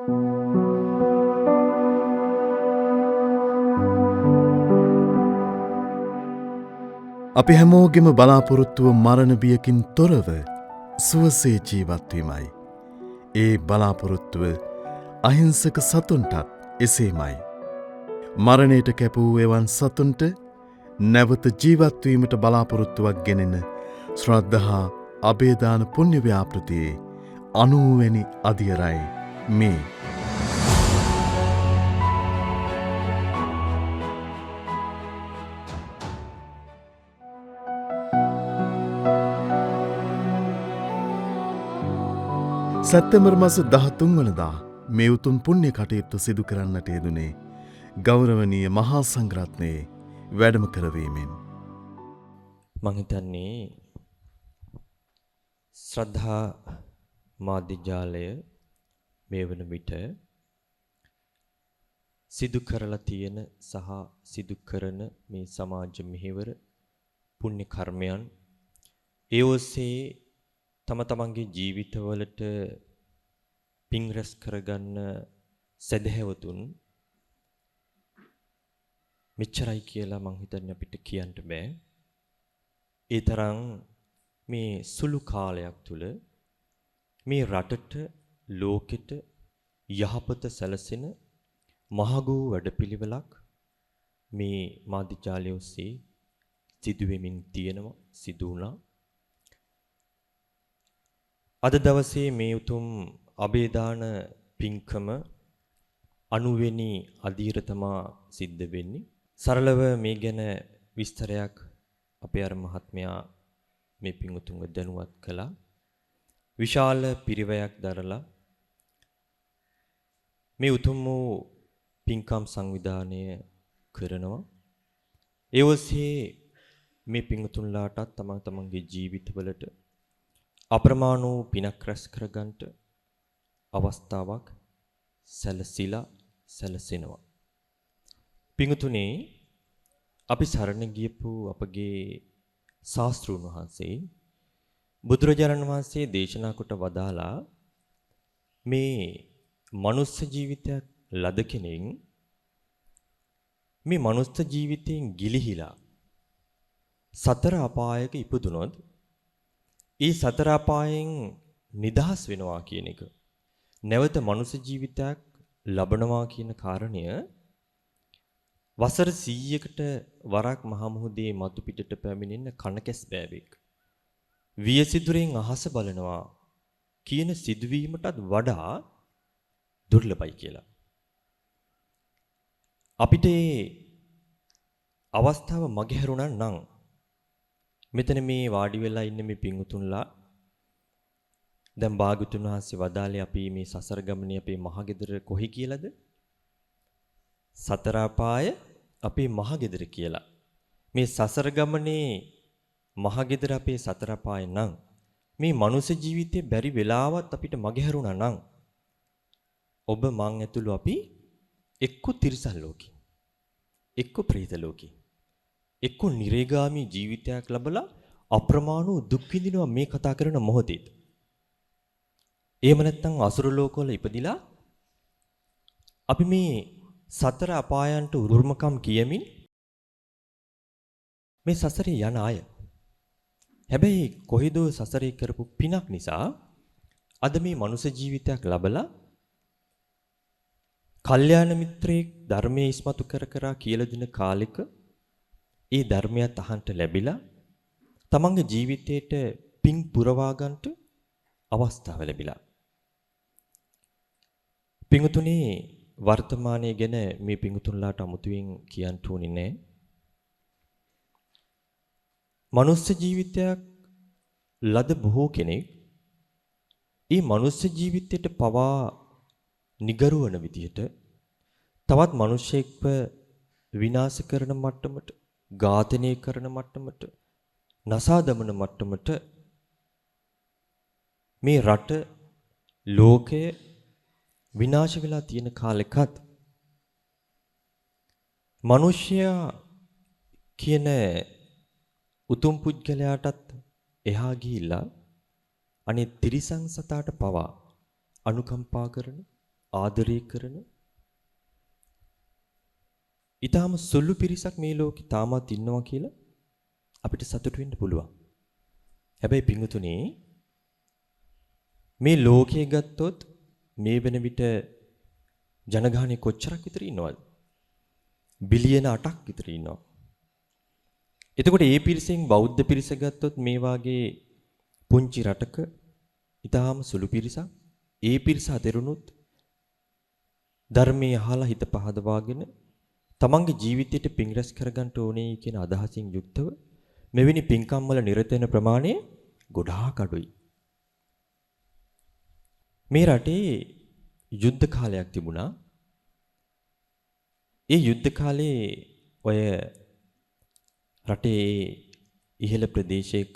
අපි හැමෝගෙම බලාපොරොත්තුව මරණ බියකින් තොරව සුවසේ ජීවත් වීමයි. ඒ බලාපොරොත්තුව අහිංසක සතුන්ටත් එසේමයි. මරණයට කැප වූ එවන් සතුන්ට නැවත ජීවත් වීමට බලාපොරොත්තුවක් ගෙනෙන ශ්‍රද්ධහා අභයදාන පුණ්‍ය ව්‍යාපෘතියේ 90 වැනි අදියරයි මේ. සැප්තැම්බර් මාස 13 වනදා මේ උතුම් පුණ්‍ය කටයුත්ත සිදු කරන්නට යෙදුනේ ගෞරවනීය මහා සංඝරත්නයේ වැඩම කරවීමෙන්. මං හිතන්නේ ශ්‍රද්ධා මාධ්‍ය ජාලය මේ වන විට සිදු කරලා තියෙන සහ සිදු කරන මේ සමාජ මෙහෙවර පුණ්‍ය කර්මයන් ඒ ඔස්සේ තම තමන්ගේ ජීවිතවලට පින් රැස් කරගන්න සැදැහැවතුන් මෙච්චරයි කියලා මං හිතන්නේ අපිට කියන්න බෑ. ඒ තරම් මේ සුළු කාලයක් තුල මේ රටට ලෝකෙට යහපත සැලසෙන මහගු වැඩපිළිවෙලක් මේ මාධ්‍ය ජාලය ඔස්සේ සිදුවෙමින් තියෙනවා, සිදු වුණා. අද දවසේ මේ උතුම් අභයදාන පින්කම 90 වෙනි අදියර තමා සිද්ධ වෙන්නේ. සරලව මේ ගැන විස්තරයක් අපේ අර මහත්මයා මේ පින්වතුන්ව දැනුවත් කළා. විශාල පිරිවැයක් දරලා මේ උතුම් වූ පින්කම් සංවිධානය කරනවා. ඒ ඔස්සේ මේ පින්වතුන්ලාටත් තමන් තමන්ගේ ජීවිතවලට අප්‍රමාණ වූ පිනක් රැස් කරගන්නට අවස්ථාවක් සැලසිලා සැලසෙනවා. පින්වතුනි, අපි සරණ ගියපු අපගේ ශාස්ත්‍රූන් වහන්සේ බුදුරජාණන් වහන්සේ දේශනා කොට වදාලා මේ මනුස්ස ජීවිතයක් ලද කෙනෙක් මේ මනුස්ස ජීවිතයෙන් ගිලිහිලා සතර අපායක ඉපදුනොත් ඒ සතර අපායෙන් නිදහස් වෙනවා කියන එක, නැවත මනුස්ස ජීවිතයක් ලබනවා කියන කාරණය වසර 100කට වරක් මහ මුහුදේ මතු පිටට පැමිණෙන කනකැස් බෑවෙක් වියසිදුරෙන් අහස බලනවා කියන සිදුවීමටත් වඩා දුර්ලභයි කියලා. අපිට ඒ අවස්ථාව මගහැරුණා නම් මෙතන මේ වාඩි වෙලා ඉන්න මේ පින්වුතුන්ලා දැන් භාග්‍යවතුන් වහන්සේ වදාළේ අපි මේ සසර ගමනේ අපේ මහගෙදර කොහි කියලාද? සතර අපාය අපේ මහගෙදර කියලා. මේ සසර ගමනේ මහගෙදර අපේ සතර අපාය නම් මේ මනුෂ්‍ය ජීවිතේ බැරි වෙලාවත් අපිට මගහැරුණා නම් ඔබ මං ඇතුළු අපි එක්ක තිරිසන් ලෝකේ, එක්ක ප්‍රේත ලෝකේ, එක්ක නිරේගාමී ජීවිතයක් ලැබලා අප්‍රමාණ වූ දුක් විඳිනවා මේ කතා කරන මොහොතේ. එහෙම නැත්නම් අසුර ලෝකවල ඉපදිලා අපි මේ සතර අපායන්ට උරුමකම් කියමින් මේ සසරේ යන අය. හැබැයි කොහෙදෝ සසරේ කරපු පිනක් නිසා අද මේ මනුෂ්‍ය ජීවිතයක් ලැබලා කල්යාණ මිත්‍රයෙක් ධර්මයේ ඉස්මතු කර කර කියලා දෙන කාලෙක ඒ ධර්මයත් අහන්ට ලැබිලා තමන්ගේ ජීවිතේට පින් පුරවා ගන්නට අවස්ථාව ලැබිලා. පින්වතුනි, වර්තමානයේ ගැන මේ පින්වතුන්ලාට අමුතුවෙන් කියන්න ඕනේ නෑ. මනුස්ස ජීවිතයක් ලද බොහෝ කෙනෙක් ඒ මනුස්ස ජීවිතයට පවා නිගරු වන විදිහට තවත් මිනිසෙක්ව විනාශ කරන මට්ටමට, ඝාතනය කරන මට්ටමට, නසා දමන මට්ටමට මේ රට ලෝකය විනාශ වෙලා තියෙන කාලෙකත් මිනිසයා කියන උතුම් පුද්ගලයාටත් එහා ගිහිල්ලා අනේ තිරිසන් සතාට පවා අනුකම්පා කරන, ආදරය කරන ඊටාම සුළු පිරිසක් මේ ලෝකේ තාමත් ඉන්නවා කියලා අපිට සතුටු වෙන්න පුළුවන්. හැබැයි පිංගුතුනි, මේ ලෝකයේ ගත්තොත් මේ වෙන විට ජනගහනය කොච්චරක් විතර ඉන්නවද? බිලියන 8ක් විතර ඉන්නවා. එතකොට ඒ පිරිසෙන් බෞද්ධ පිරිස ගත්තොත් මේ වාගේ පුංචි රටක ඊටාම සුළු පිරිසක්, ඒ පිරිස අතරුණුත් ධර්මයේ අහලා හිත පහදවාගෙන තමන්ගේ ජීවිතයට පිං රැස් කරගන්න ඕනේ කියන අදහසින් යුක්තව මෙවැනි පින්කම් වල නිරත වෙන ප්‍රමාණය ගොඩාක් අඩුයි. මේ රටේ යුද්ධ කාලයක් තිබුණා. ඒ යුද්ධ කාලේ ඔය රටේ ඉහළ ප්‍රදේශයක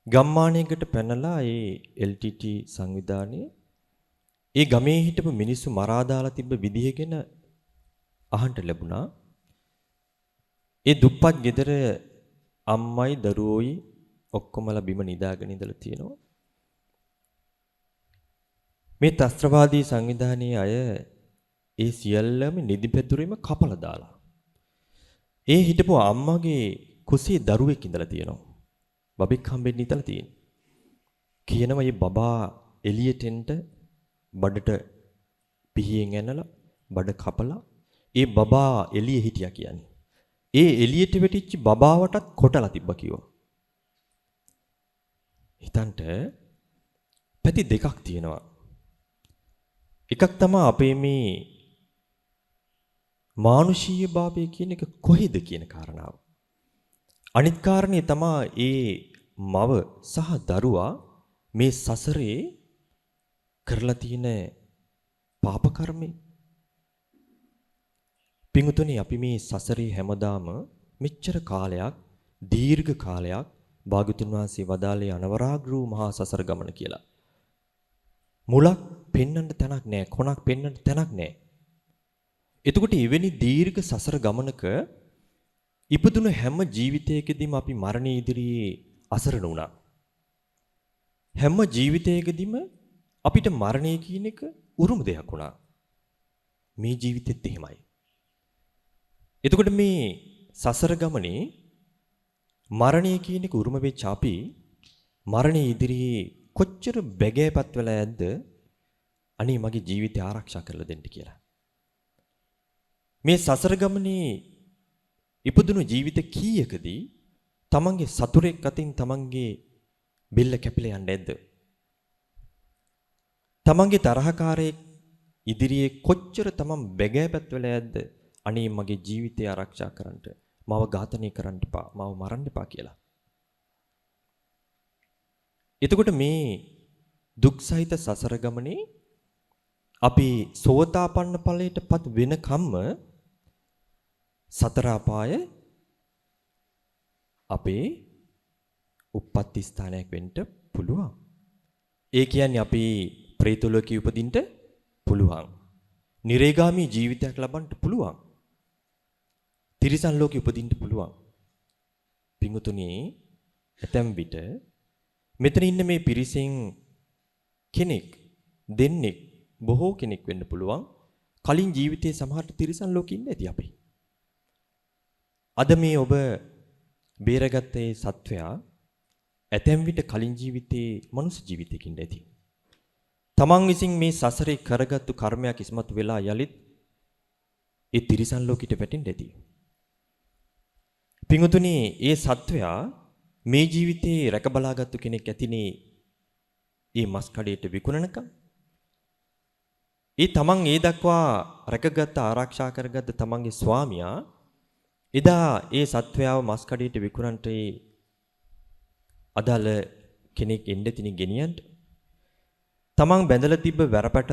ගම්මානයකට පැනලා ඒ LTT සංවිධානය ඒ ගමේ හිටපු මිනිස්සු මරා දාලා තිබ්බ විදිහ ගැන අහන්න ලැබුණා. ඒ දුප්පත් ගෙදර අම්මයි දරුවෝයි ඔක්කොමලා බිම නිදාගෙන ඉඳලා තියෙනවා. මේ ත්‍රස්තවාදී සංවිධානයේ අය ඒ සියල්ලම නිදි පැතුරෙම කපලා දාලා. ඒ හිටපු අම්මගේ කුසේ දරුවෙක් ඉඳලා තියෙනවා. බබෙක් හම්බෙන්න ඉඳලා තියෙනවා. කියනවා මේ බබා එළියට එන්න බඩට පිහියෙන් ඇනලා බඩ කපලා ඒ බබා එළියේ හිටියා කියන්නේ. ඒ එළියට වැටිච්ච බබාවටත් කොටලා තිබ්බා කිව්වා. හිතන්ට පැති දෙකක් තියෙනවා. එකක් තමයි අපේ මේ මානුෂීය භාවය කියන එක කොහෙද කියන කාරණාව. අනිත් කාරණේ තමයි ඒ මව සහ දරුවා මේ සසරේ කරලා තියෙන පාප කර්මය. පින්වතුනි, අපි මේ සසරේ හැමදාම මෙච්චර කාලයක්, දීර්ඝ කාලයක් භාග්‍යවතුන් වහන්සේ වදාළේ අනවරාග්‍ර වූ මහා සසර ගමන කියලා. මුලක් පෙන්වන්න තැනක් නෑ, කොනක් පෙන්වන්න තැනක් නෑ. එතකොට එවැනි දීර්ඝ සසර ගමනක ඉපදුණු හැම ජීවිතයකදීම අපි මරණය ඉදිරියේ අසරණ වුණා. හැම ජීවිතයකදීම අපිට මරණය කියන එක උරුම දෙයක් වුණා. මේ ජීවිතෙත් එහෙමයි. එතකොට මේ සසර ගමනේ මරණය කියන එක උරුම වෙච්ච අපි මරණය ඉදිරියේ කොච්චර බැගෑපත් වෙලා ඇද්ද, අනේ මගේ ජීවිතය ආරක්ෂා කරලා දෙන්න කියලා. මේ සසර ගමනේ ඉපදුණු ජීවිත කීයකදී තමන්ගේ සතුරෙක් අතින් තමන්ගේ බෙල්ල කැපිලා යන්න ඇද්ද? තමන්ගේ තරහකාරයෙක් ඉදිරියේ කොච්චර තමන් බැගෑපත් වෙලා ඇද්ද, අනේ මගේ ජීවිතය ආරක්ෂා කරන්න, මාව ඝාතනය කරන්න එපා, මාව මරන්න එපා කියලා. එතකොට මේ දුක් සහිත සසර ගමනේ අපි සෝතාපන්න ඵලයටපත් වෙනකම්ම සතර අපාය අපේ උප්පත්ති ස්ථානයක් වෙන්න පුළුවන්. ඒ කියන්නේ අපි ප්‍රේත ලෝකේ උපදින්න පුළුවන්. නිරේගාමී ජීවිතයක් ලබන්න පුළුවන්. තිරිසන් ලෝකේ උපදින්න පුළුවන්. පින්වතුනි, ඇතැම් විට මෙතන ඉන්න මේ පිරිසෙන් කෙනෙක් දෙන්නෙක් බොහෝ කෙනෙක් වෙන්න පුළුවන් කලින් ජීවිතේ සමහරට තිරිසන් ලෝකෙ ඉන්න ඇති අපි. අද මේ ඔබ බේරගත්ත ඒ සත්වයා ඇතැම් විට කලින් ජීවිතේ මනුස්ස ජීවිතයක ඉන්න ඇති. තමන් විසින් මේ සසරේ කරගත්තු කර්මයක් ඉස්මතු වෙලා යලිත් ඒ තිරිසන් ලෝකෙට වැටෙන්න ඇති. පින්වතුනි, ඒ සත්වයා මේ ජීවිතේ රැක බලාගත්තු කෙනෙක් ඇතිනේ ඒ මස් කඩේට විකුණනකම්. ඒ තමන් ඒ දක්වා රැකගත්ත ආරක්ෂා කරගත්ත තමන්ගේ ස්වාමියා එදා ඒ සත්වයාව මස් කඩේට විකුණන්ට ඒ අදාළ කෙනෙක් එන්න තිනි ගෙනියන්න. තමන් බැඳලා තිබ්බ වැරපට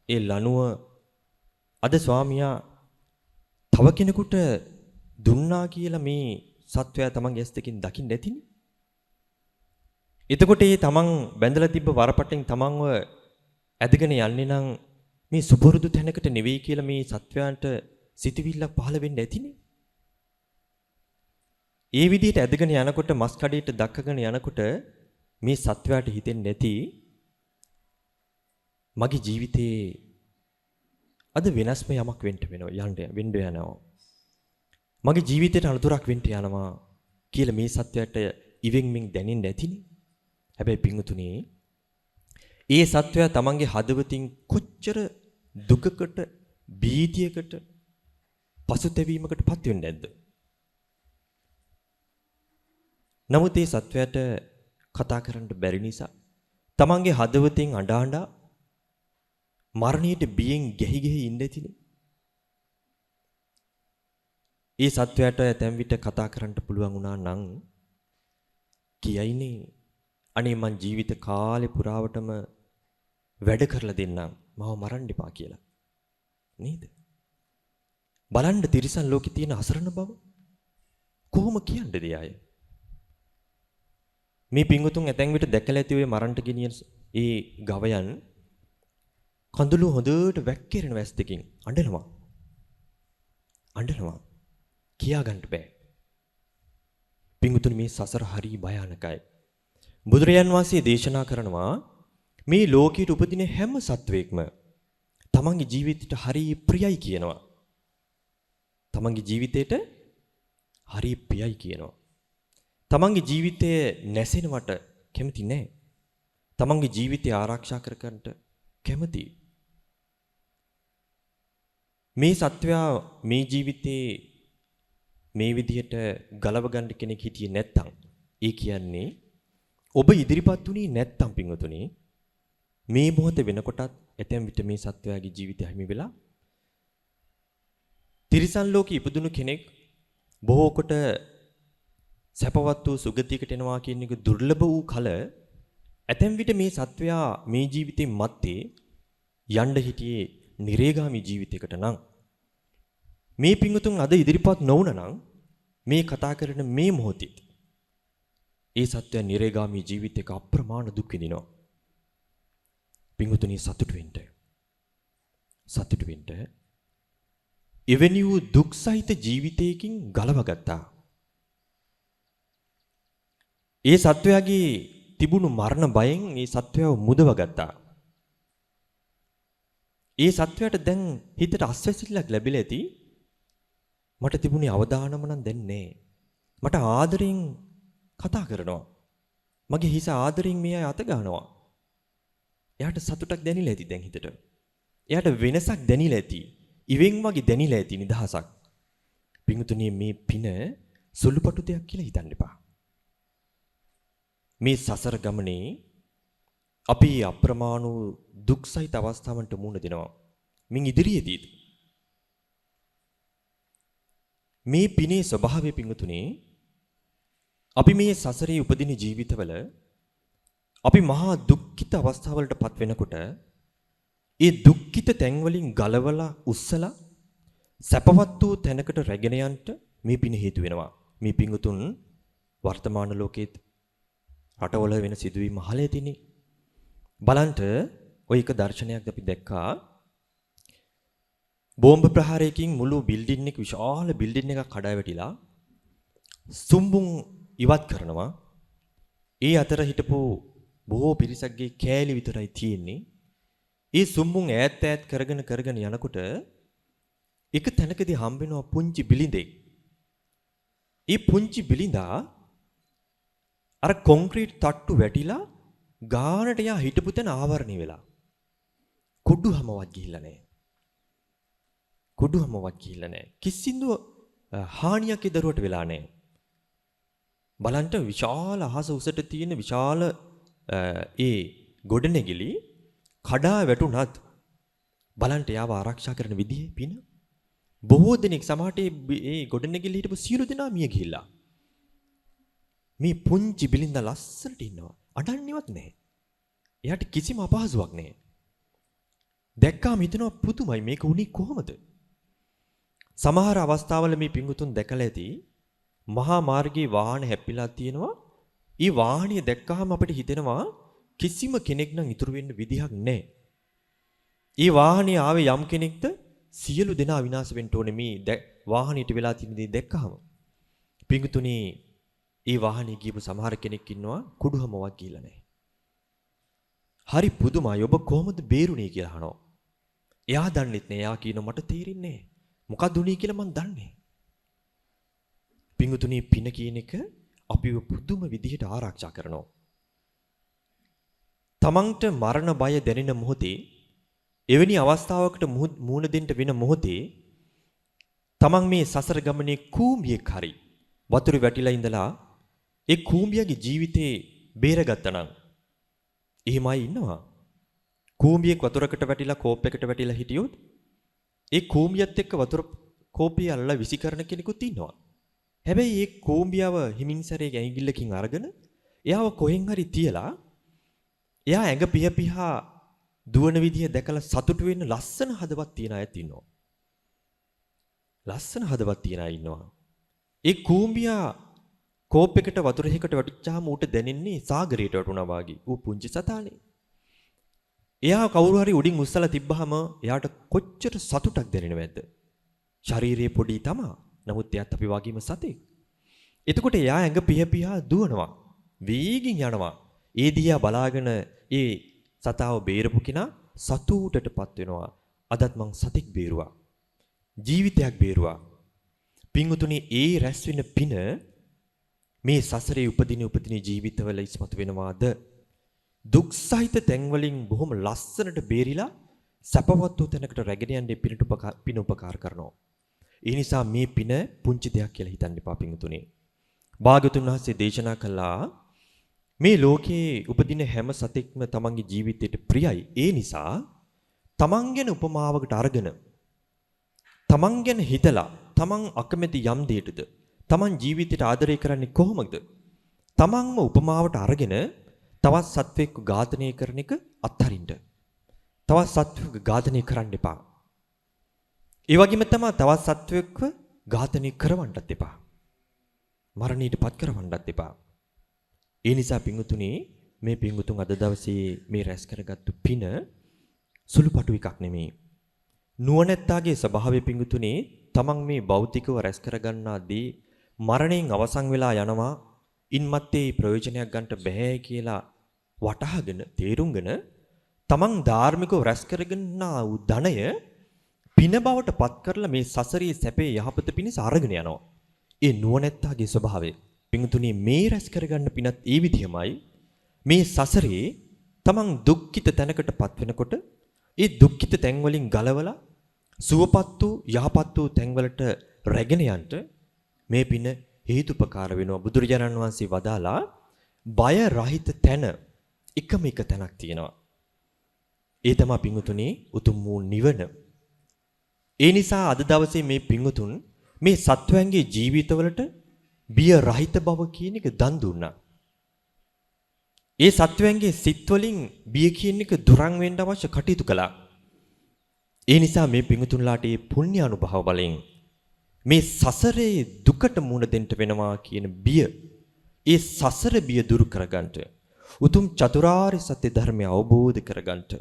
ඒ ලණුව අද ස්වාමියා තව කෙනෙකුට දුන්නා කියලා මේ සත්වයා තමන්ගේ ඇස් දෙකෙන් දකින්න ඇතිනේ. එතකොට ඒ තමන් බැඳලා තිබ්බ වරපටෙන් තමන්ව ඇදගෙන යන්නේ නම් මේ සුපුරුදු තැනකට නෙවෙයි කියලා මේ සත්වයාට සිතවිල්ලක් පහළ වෙන්න ඇතිනේ. ඒ විදිහට ඇදගෙන යනකොට මස් කඩේට දක්කගෙන යනකොට මේ සත්වයාට හිතෙන්නේ නැති මගේ ජීවිතේ අද වෙනස්ම යමක් වෙන්න වෙනවා, යන්න වෙන්න යනවා. මගේ ජීවිතේට අනුතුරක් වෙන්න යනවා කියලා මේ සත්වයාට ඉවෙන් මින් දැනෙන්න ඇතිනේ. හැබැයි පින්වතුනි, ඒ සත්වයා තමන්ගේ හදවතින් කොච්චර දුකකට, භීතියකට, පසුතැවීමකට පත් වෙන්නේ නැද්ද? නමුත් ඒ සත්වයාට කතා කරන්න බැරි නිසා තමන්ගේ හදවතින් අඬ අඬා මරණයට බියෙන් ගැහි ගැහි ඉන්න ඇතිනේ. ඒ සත්වයාට ඇතැම් විට කතා කරන්න පුළුවන් වුණා නම් කියයිනේ, අනේ මං ජීවිත කාලේ පුරාවටම වැඩ කරලා දෙන්නම්, මාව මරන්න එපා කියලා. නේද? බලන්න තිරිසන් ලෝකේ තියෙන අසරණ බව කොහොම කියන්නද අය? මේ පින්වතුන් ඇතැම් විට දැකලා ඇති ඔය මරන්ට ගෙනියන ඒ ගවයන් කඳුළු හොඳට වැක්කිරෙන වැස් දෙකින් අඬනවා. අඬනවා. කියා ගන්න බෑ. පින්වතුනි, මේ සසර හරි භයානකයි. බුදුරජාන් වහන්සේ දේශනා කරනවා මේ ලෝකයට උපදින හැම සත්වයක්ම තමන්ගේ ජීවිතයට හරි ප්‍රියයි කියනවා. තමන්ගේ ජීවිතයට හරි ප්‍රියයි කියනවා. තමන්ගේ ජීවිතය නැසෙනවට කැමති නෑ. තමන්ගේ ජීවිතය ආරක්ෂා කරගන්නට කැමති. මේ සත්වයා මේ ජීවිතේ මේ විදිහට ගලව ගන්න කෙනෙක් හිටියේ නැත්තම්, ඒ කියන්නේ ඔබ ඉදිරිපත් වුණේ නැත්තම් පින්වතුනි, මේ මොහොත වෙනකොටත් ඇතැම් විට මේ සත්වයාගේ ජීවිතය හිමි වෙලා තිරිසන් ලෝකෙ ඉපදුණු කෙනෙක් බොහෝ කොට සැපවත් වූ සුගතියකට එනවා කියන එක දුර්ලභ වූ කල ඇතැම් විට මේ සත්වයා මේ ජීවිතේ මැත්තේ යන්න හිටියේ නිරේගාමී ජීවිතයකට නම්, මේ පින්වතුන් අද ඉදිරිපත් නොවුණා නම් මේ කතා කරන මේ මොහොතේ ඒ සත්වයා නිරේගාමී ජීවිතයක අප්‍රමාණ දුක් විඳිනවා. පින්වතුනි, සතුටු වෙන්න. සතුටු වෙන්න. එවැනි වූ දුක් සහිත ජීවිතයකින් ගලවගත්තා. ඒ සත්වයාගේ තිබුණු මරණ බයෙන් ඒ සත්වයාව මුදවගත්තා. ඒ සත්වයාට දැන් හිතට අස්වැසිල්ලක් ලැබිලා ඇති. මට තිබුණේ අවදානම නම් දැන් නෑ. මට ආදරෙන් කතා කරනවා. මගේ හිස ආදරෙන් මේ අය අත ගන්නවා. එයාට සතුටක් දැනිලා ඇති දැන් හිතට. එයාට වෙනසක් දැනිලා ඇති. ඉවෙන් වගේ දැනිලා ඇති නිදහසක්. පින්තුණිය, මේ පින සුළුපටු දෙයක් කියලා හිතන්න එපා. මේ සසර ගමනේ අපි අප්‍රමාණ දුක් සහිත අවස්ථාවන්ට මුහුණ දෙනවා. මින් ඉදිරියේදී මේ පිනේ ස්වභාවය පින්තුණේ, අපි මේ සසරේ උපදින ජීවිතවල අපි මහා දුක්ඛිත අවස්ථාවලට පත් වෙනකොට ඒ දුක්ඛිත තැන් වලින් ගලවලා උස්සලා සැපවත් වූ තැනකට රැගෙන යන්න මේ පින හේතු වෙනවා. මේ පින්තුන් වර්තමාන ලෝකයේත් රටවල වෙන සිදුවීම් අහලා ඇතිනේ. බලන්ට ඔය එක දර්ශනයක් අපි දැක්කා. බෝම්බ ප්‍රහාරයකින් මුළු බිල්ඩින් එක, විශාල බිල්ඩින් එකක් කඩා වැටිලා සුම්බුන් ඉවත් කරනවා. ඒ අතර හිටපු බොහෝ පිරිසක්ගේ කෑලි විතරයි තියෙන්නේ. ඒ සුම්බුන් ඈත් ඈත් කරගෙන කරගෙන යනකොට එක තැනකදී හම්බ වෙනවා පුංචි බිලිඳෙක්. ඒ පුංචි බිලිඳා අර කොන්ක්‍රීට් තට්ටු වැටිලා ගානට යා හිටපු තැන ආවරණය වෙලා. කුඩුහමවත් ගිහිල්ලා නැහැ. කුඩුහමවත් ගිහිල්ලා නැහැ. කිසිදු හානියක් ඒ දරුවට වෙලා නැහැ. බලන්න විශාල අහස උසට තියෙන විශාල ඒ ගොඩනැගිලි කඩා වැටුණත් බලන්න යාව ආරක්ෂා කරන විදිහේ පින. බොහෝ දෙනෙක් සමහරට ඒ ගොඩනැගිලි හිටපු සියලු දෙනා මිය ගිහිල්ලා. මේ පුංචි බිලින්ද ලස්සනට ඉන්නවා. අඬන්නේවත් නැහැ. එයාට කිසිම අපහසුාවක් නැහැ. දැක්කාම හිතෙනවා පුදුමයි මේක උනේ කොහොමද? සමහර අවස්ථාවල මේ පිංගුතුන් දැකලා ඇති මහා මාර්ගයේ වාහන හැප්පිලා තියෙනවා. ඒ වාහනය දැක්කහම අපිට හිතෙනවා කිසිම කෙනෙක් නම් ඉතුරු වෙන්න විදිහක් නැහැ. ඒ වාහනේ ආවේ යම් කෙනෙක්ද සියලු දෙනා විනාශ වෙන්න ඕනේ මේ වාහනයට වෙලා තියෙන දේ දැක්කහම. පිංගුතුනි, ඒ වාහනේ ගියපු සමහර කෙනෙක් ඉන්නවා කුඩුහමවක් ගිහිල්ලා නැහැ. හරි පුදුමයි, ඔබ කොහොමද බේරුණේ කියලා අහනවා. එයා දන්නෙත් නෑ. එයා කියනවා මට තේරෙන්නේ නෑ. මොකක්ද උනේ කියලා මං දන්නේ. පිංගුතුනි පින කියන එක අපිව පුදුම විදිහට ආරක්ෂා කරනවා. තමන්ට මරණ බය දැනෙන මොහොතේ එවැනි අවස්ථාවකට මුහුණ දෙන්න වෙන මොහොතේ තමන් මේ සසර ගමනේ කූඹියෙක් හරි වතුරේ වැටිලා ඉඳලා ඒ කූඹියගේ ජීවිතේ බේරගත්තා නම් එහෙම අය ඉන්නවා. කූඹියෙක් වතුරකට වැටිලා කෝප් එකට වැටිලා හිටියොත් ඒ කූඹියත් එක්ක වතුර කෝපිය අල්ලලා විසි කරන කෙනෙකුත් ඉන්නවා. හැබැයි ඒ කූඹියව හිමින් සැරේ ඇඟිල්ලකින් අරගෙන එයාව කොහෙන් හරි තියලා එයා ඇඟ පිහ පිහා දුවන විදිය දැකලා සතුටු වෙන්න ලස්සන හදවත් තියන අයත් ඉන්නවා. ලස්සන හදවත් තියන අය ඉන්නවා. ඒ කූඹියා කෝප් එකට වතුර එකකට වැටිච්චාම ඌට දැනෙන්නේ සාගරයට වැටුණා වගේ. ඌ පුංචි සතානේ. එයා කවුරු හරි උඩින් උස්සලා තිබ්බහම එයාට කොච්චර සතුටක් දැනෙනවද? ශරීරයේ පොඩි තමා. නමුත් එයාත් අපි වගේම සතෙක්. එතකොට එයා ඇඟ පිහ පිහා දුවනවා. වේගින් යනවා. ඒ දිහා බලාගෙන ඒ සතාව බේරපු කෙනා සතුටටපත් වෙනවා. අදත් මං සතෙක් බේරුවා. ජීවිතයක් බේරුවා. පින්වතුනි ඒ රැස් වෙන පින මේ සසරේ උපදින උපදින ජීවිතවල ඉස්මතු වෙනවාද? දුක් සහිත තැන් වලින් බොහොම ලස්සනට බේරිලා සැපවත් වූ තැනකට රැගෙන යන්නේ පිනට පින උපකාර කරනවා. ඒ නිසා මේ පින පුංචි දෙයක් කියලා හිතන්න එපා පින්වතුනි. භාග්‍යවතුන් වහන්සේ දේශනා කළා මේ ලෝකේ උපදින හැම සතෙක්ම තමන්ගේ ජීවිතයට ප්‍රියයි. ඒ නිසා තමන් ගැන උපමාවකට අරගෙන තමන් ගැන හිතලා තමන් අකමැති යම් දෙයකටද තමන් ජීවිතයට ආදරය කරන්නේ කොහොමද? තමන්ම උපමාවට අරගෙන තවත් සත්වෙක්ව ඝාතනය කරන එක අත්හරින්න. තවත් සත්වෙක්ව ඝාතනය කරන්න එපා. ඒ වගේම තමයි තවත් සත්වෙක්ව ඝාතනය කරවන්නත් එපා. මරණයට පත් කරවන්නත් එපා. ඒ නිසා පින්වතුනි මේ පින්වතුන් අද දවසේ මේ රැස් කරගත්තු පින සුළුපටු එකක් නෙමෙයි. නුවණැත්තාගේ ස්වභාවය පින්වතුනි තමන් මේ භෞතිකව රැස් කරගන්නා දේ මරණයෙන් අවසන් වෙලා යනවා ඉන්මත්තේ ප්‍රයෝජනයක් ගන්නට බැහැ කියලා වටහාගෙන තේරුම්ගෙන තමන් ධාර්මිකව රැස් කරගන්නා වූ ධනය පින බවට පත් කරලා මේ සසරේ සැපේ යහපත පිණිස අරගෙන යනවා. ඒ නුවණැත්තාගේ ස්වභාවය. පින්තුනි මේ රැස් කරගන්න පිනත් ඒ විදිහමයි. මේ සසරේ තමන් දුක්ඛිත තැනකට පත් වෙනකොට ඒ දුක්ඛිත තැන් වලින් ගලවලා සුවපත් වූ යහපත් වූ තැන්වලට රැගෙන යන්න මේ පින හේතුපකාර වෙනවා. බුදුරජාණන් වහන්සේ වදාලා බය රහිත තැන එකම එක තැනක් තියෙනවා. ඒ තමයි පින්වතුනි උතුම් වූ නිවන. ඒ නිසා අද දවසේ මේ පින්වතුන් මේ සත්වයන්ගේ ජීවිතවලට බිය රහිත බව කියන එක දන් දුන්නා. ඒ සත්වයන්ගේ සිත් වලින් බිය කියන එක දුරන් වෙන්න අවශ්‍ය කටයුතු කළා. ඒ නිසා මේ පින්වතුන්ලාට මේ පුණ්‍ය අනුභව බලයෙන් මේ සසරේ දුකට මුහුණ දෙන්න වෙනවා කියන බිය, ඒ සසර බිය දුරු කරගන්නට උතුම් චතුරාර්ය සත්‍ය ධර්මය අවබෝධ කරගන්නට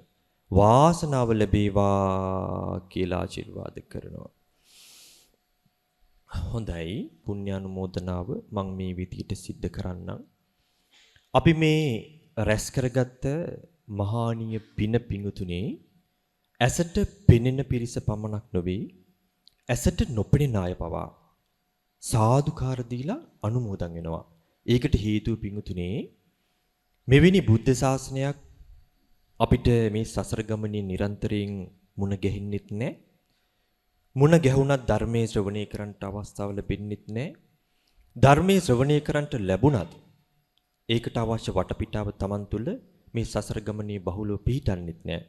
වාසනාව ලැබේවා කියලා ආශිර්වාද කරනවා. හොඳයි, පුණ්‍ය අනුමෝදනාව මං මේ විදිහට සිද්ධ කරන්නම්. අපි මේ රැස් කරගත්ත මහානීය පින පිඟුතුනේ ඇසට පෙනෙන පිරිස පමණක් නොවේ, ඇසට නොපෙනෙන අය පවා සාදුකාර දීලා අනුමෝදන් වෙනවා. ඒකට හේතුව පිඟුතුනේ මෙවැනි බුද්ධ ශාසනයක් අපිට මේ සසර ගමනේ නිරන්තරයෙන් මුණ ගැහෙන්නෙත් නෑ. මුණ ගැහුණත් ධර්මයේ ශ්‍රවණය කරන්නට අවස්ථාව ලැබෙන්නෙත් නෑ. ධර්මයේ ශ්‍රවණය කරන්නට ලැබුණත් ඒකට අවශ්‍ය වටපිටාව Taman තුල මේ සසර ගමනේ බහුලව පිහිටන්නෙත් නෑ.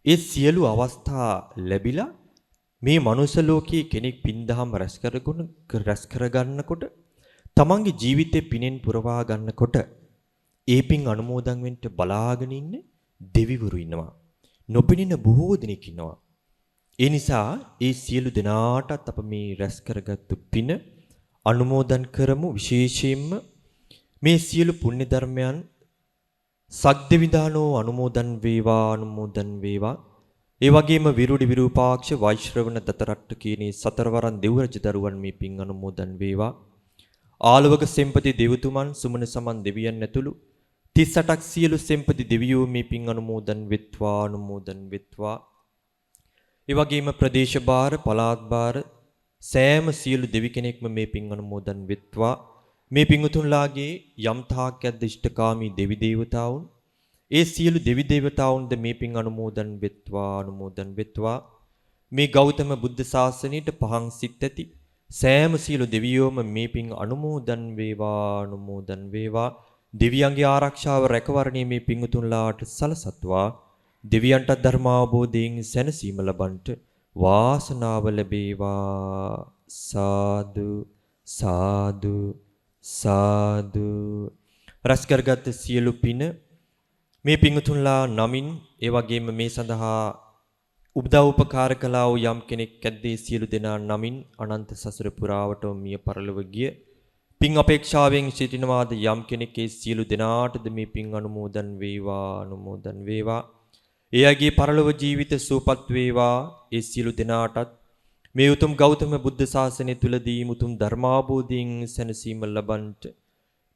ඒ සියලු අවස්ථා ලැබිලා මේ මනුෂ්‍ය ලෝකයේ කෙනෙක් පින්දහම රැස් කරගන්නකොට තමන්ගේ ජීවිතේ පිනෙන් පුරවා ගන්නකොට ඒ පින් අනුමෝදන් වෙන්න බලාගෙන ඉන්න දෙවිවරු ඉන්නවා. නොපෙනෙන බොහෝ දෙනෙක් ඉන්නවා. ඒ නිසා ඒ සියලු දෙනාටත් අප මේ රැස් කරගත්තු පින අනුමෝදන් කරමු. විශේෂයෙන්ම මේ සියලු පුණ්‍ය ධර්මයන් සද්දවිදානෝ අනුමෝදන් වේවා, අනුමෝදන් වේවා. ඒ වගේම විරුඩි විරූපාක්ෂ වෛශ්‍රවණ දතරට්ට කියන සතරවරන් දෙව් රජ දරුවන් මේ පින් අනුමෝදන් වේවා. ආලවක සෙම්පති දෙව්තුමන් සුමන සමන් දෙවියන් ඇතුළු 38ක් සියලු සෙම්පති දෙවියෝ මේ පින් අනුමෝදන් වෙත්වා, අනුමෝදන් වෙත්වා. ඒ වගේම ප්‍රදේශ භාර, පළාත් භාර සෑම සියලු දෙවි කෙනෙක්ම මේ පින් අනුමෝදන් වෙත්වා. මේ පින්වතුන්ලාගේ යම් තාක් ඇද්ද ඉෂ්ඨකාමී දෙවි දේවතාවුන්, ඒ සියලු දෙවි දේවතාවුන්ද මේ පින් අනුමෝදන් වෙත්වා, අනුමෝදන් වෙත්වා. මේ ගෞතම බුද්ධ ශාසනයට පහන් සිත් ඇති සෑම සියලු දෙවියෝම මේ පින් අනුමෝදන් වේවා, අනුමෝදන් වේවා. දෙවියන්ගේ ආරක්ෂාව රැකවරණය මේ පින්වතුන්ලාට සලසත්වා. දෙවියන්ට ධර්මාවබෝධයෙන් සැනසීම ලබන්නට වාසනාව ලැබේවා. සාදු සාදු සාදු. රැස් කරගත් සියලු පින මේ පින්වතුන්ලා නමින්, ඒ වගේම මේ සඳහා උදව් උපකාර කළා වූ යම් කෙනෙක් ඇද්දේ සියලු දෙනා නමින් අනන්ත සසර පුරාවටම මිය පරලොව ගිය පින් අපේක්ෂාවෙන් සිටිනවාද යම් කෙනෙක්, ඒ සියලු දෙනාටද මේ පින් අනුමෝදන් වේවා, අනුමෝදන් වේවා. ඒ අයගේ පරලොව ජීවිත සුවපත් වේවා. ඒ සියලු දෙනාටත් මේ උතුම් ගෞතම බුද්ධ ශාසනය තුලදී උතුම් ධර්මාබෝධයෙන් සැනසීම ලබන්නට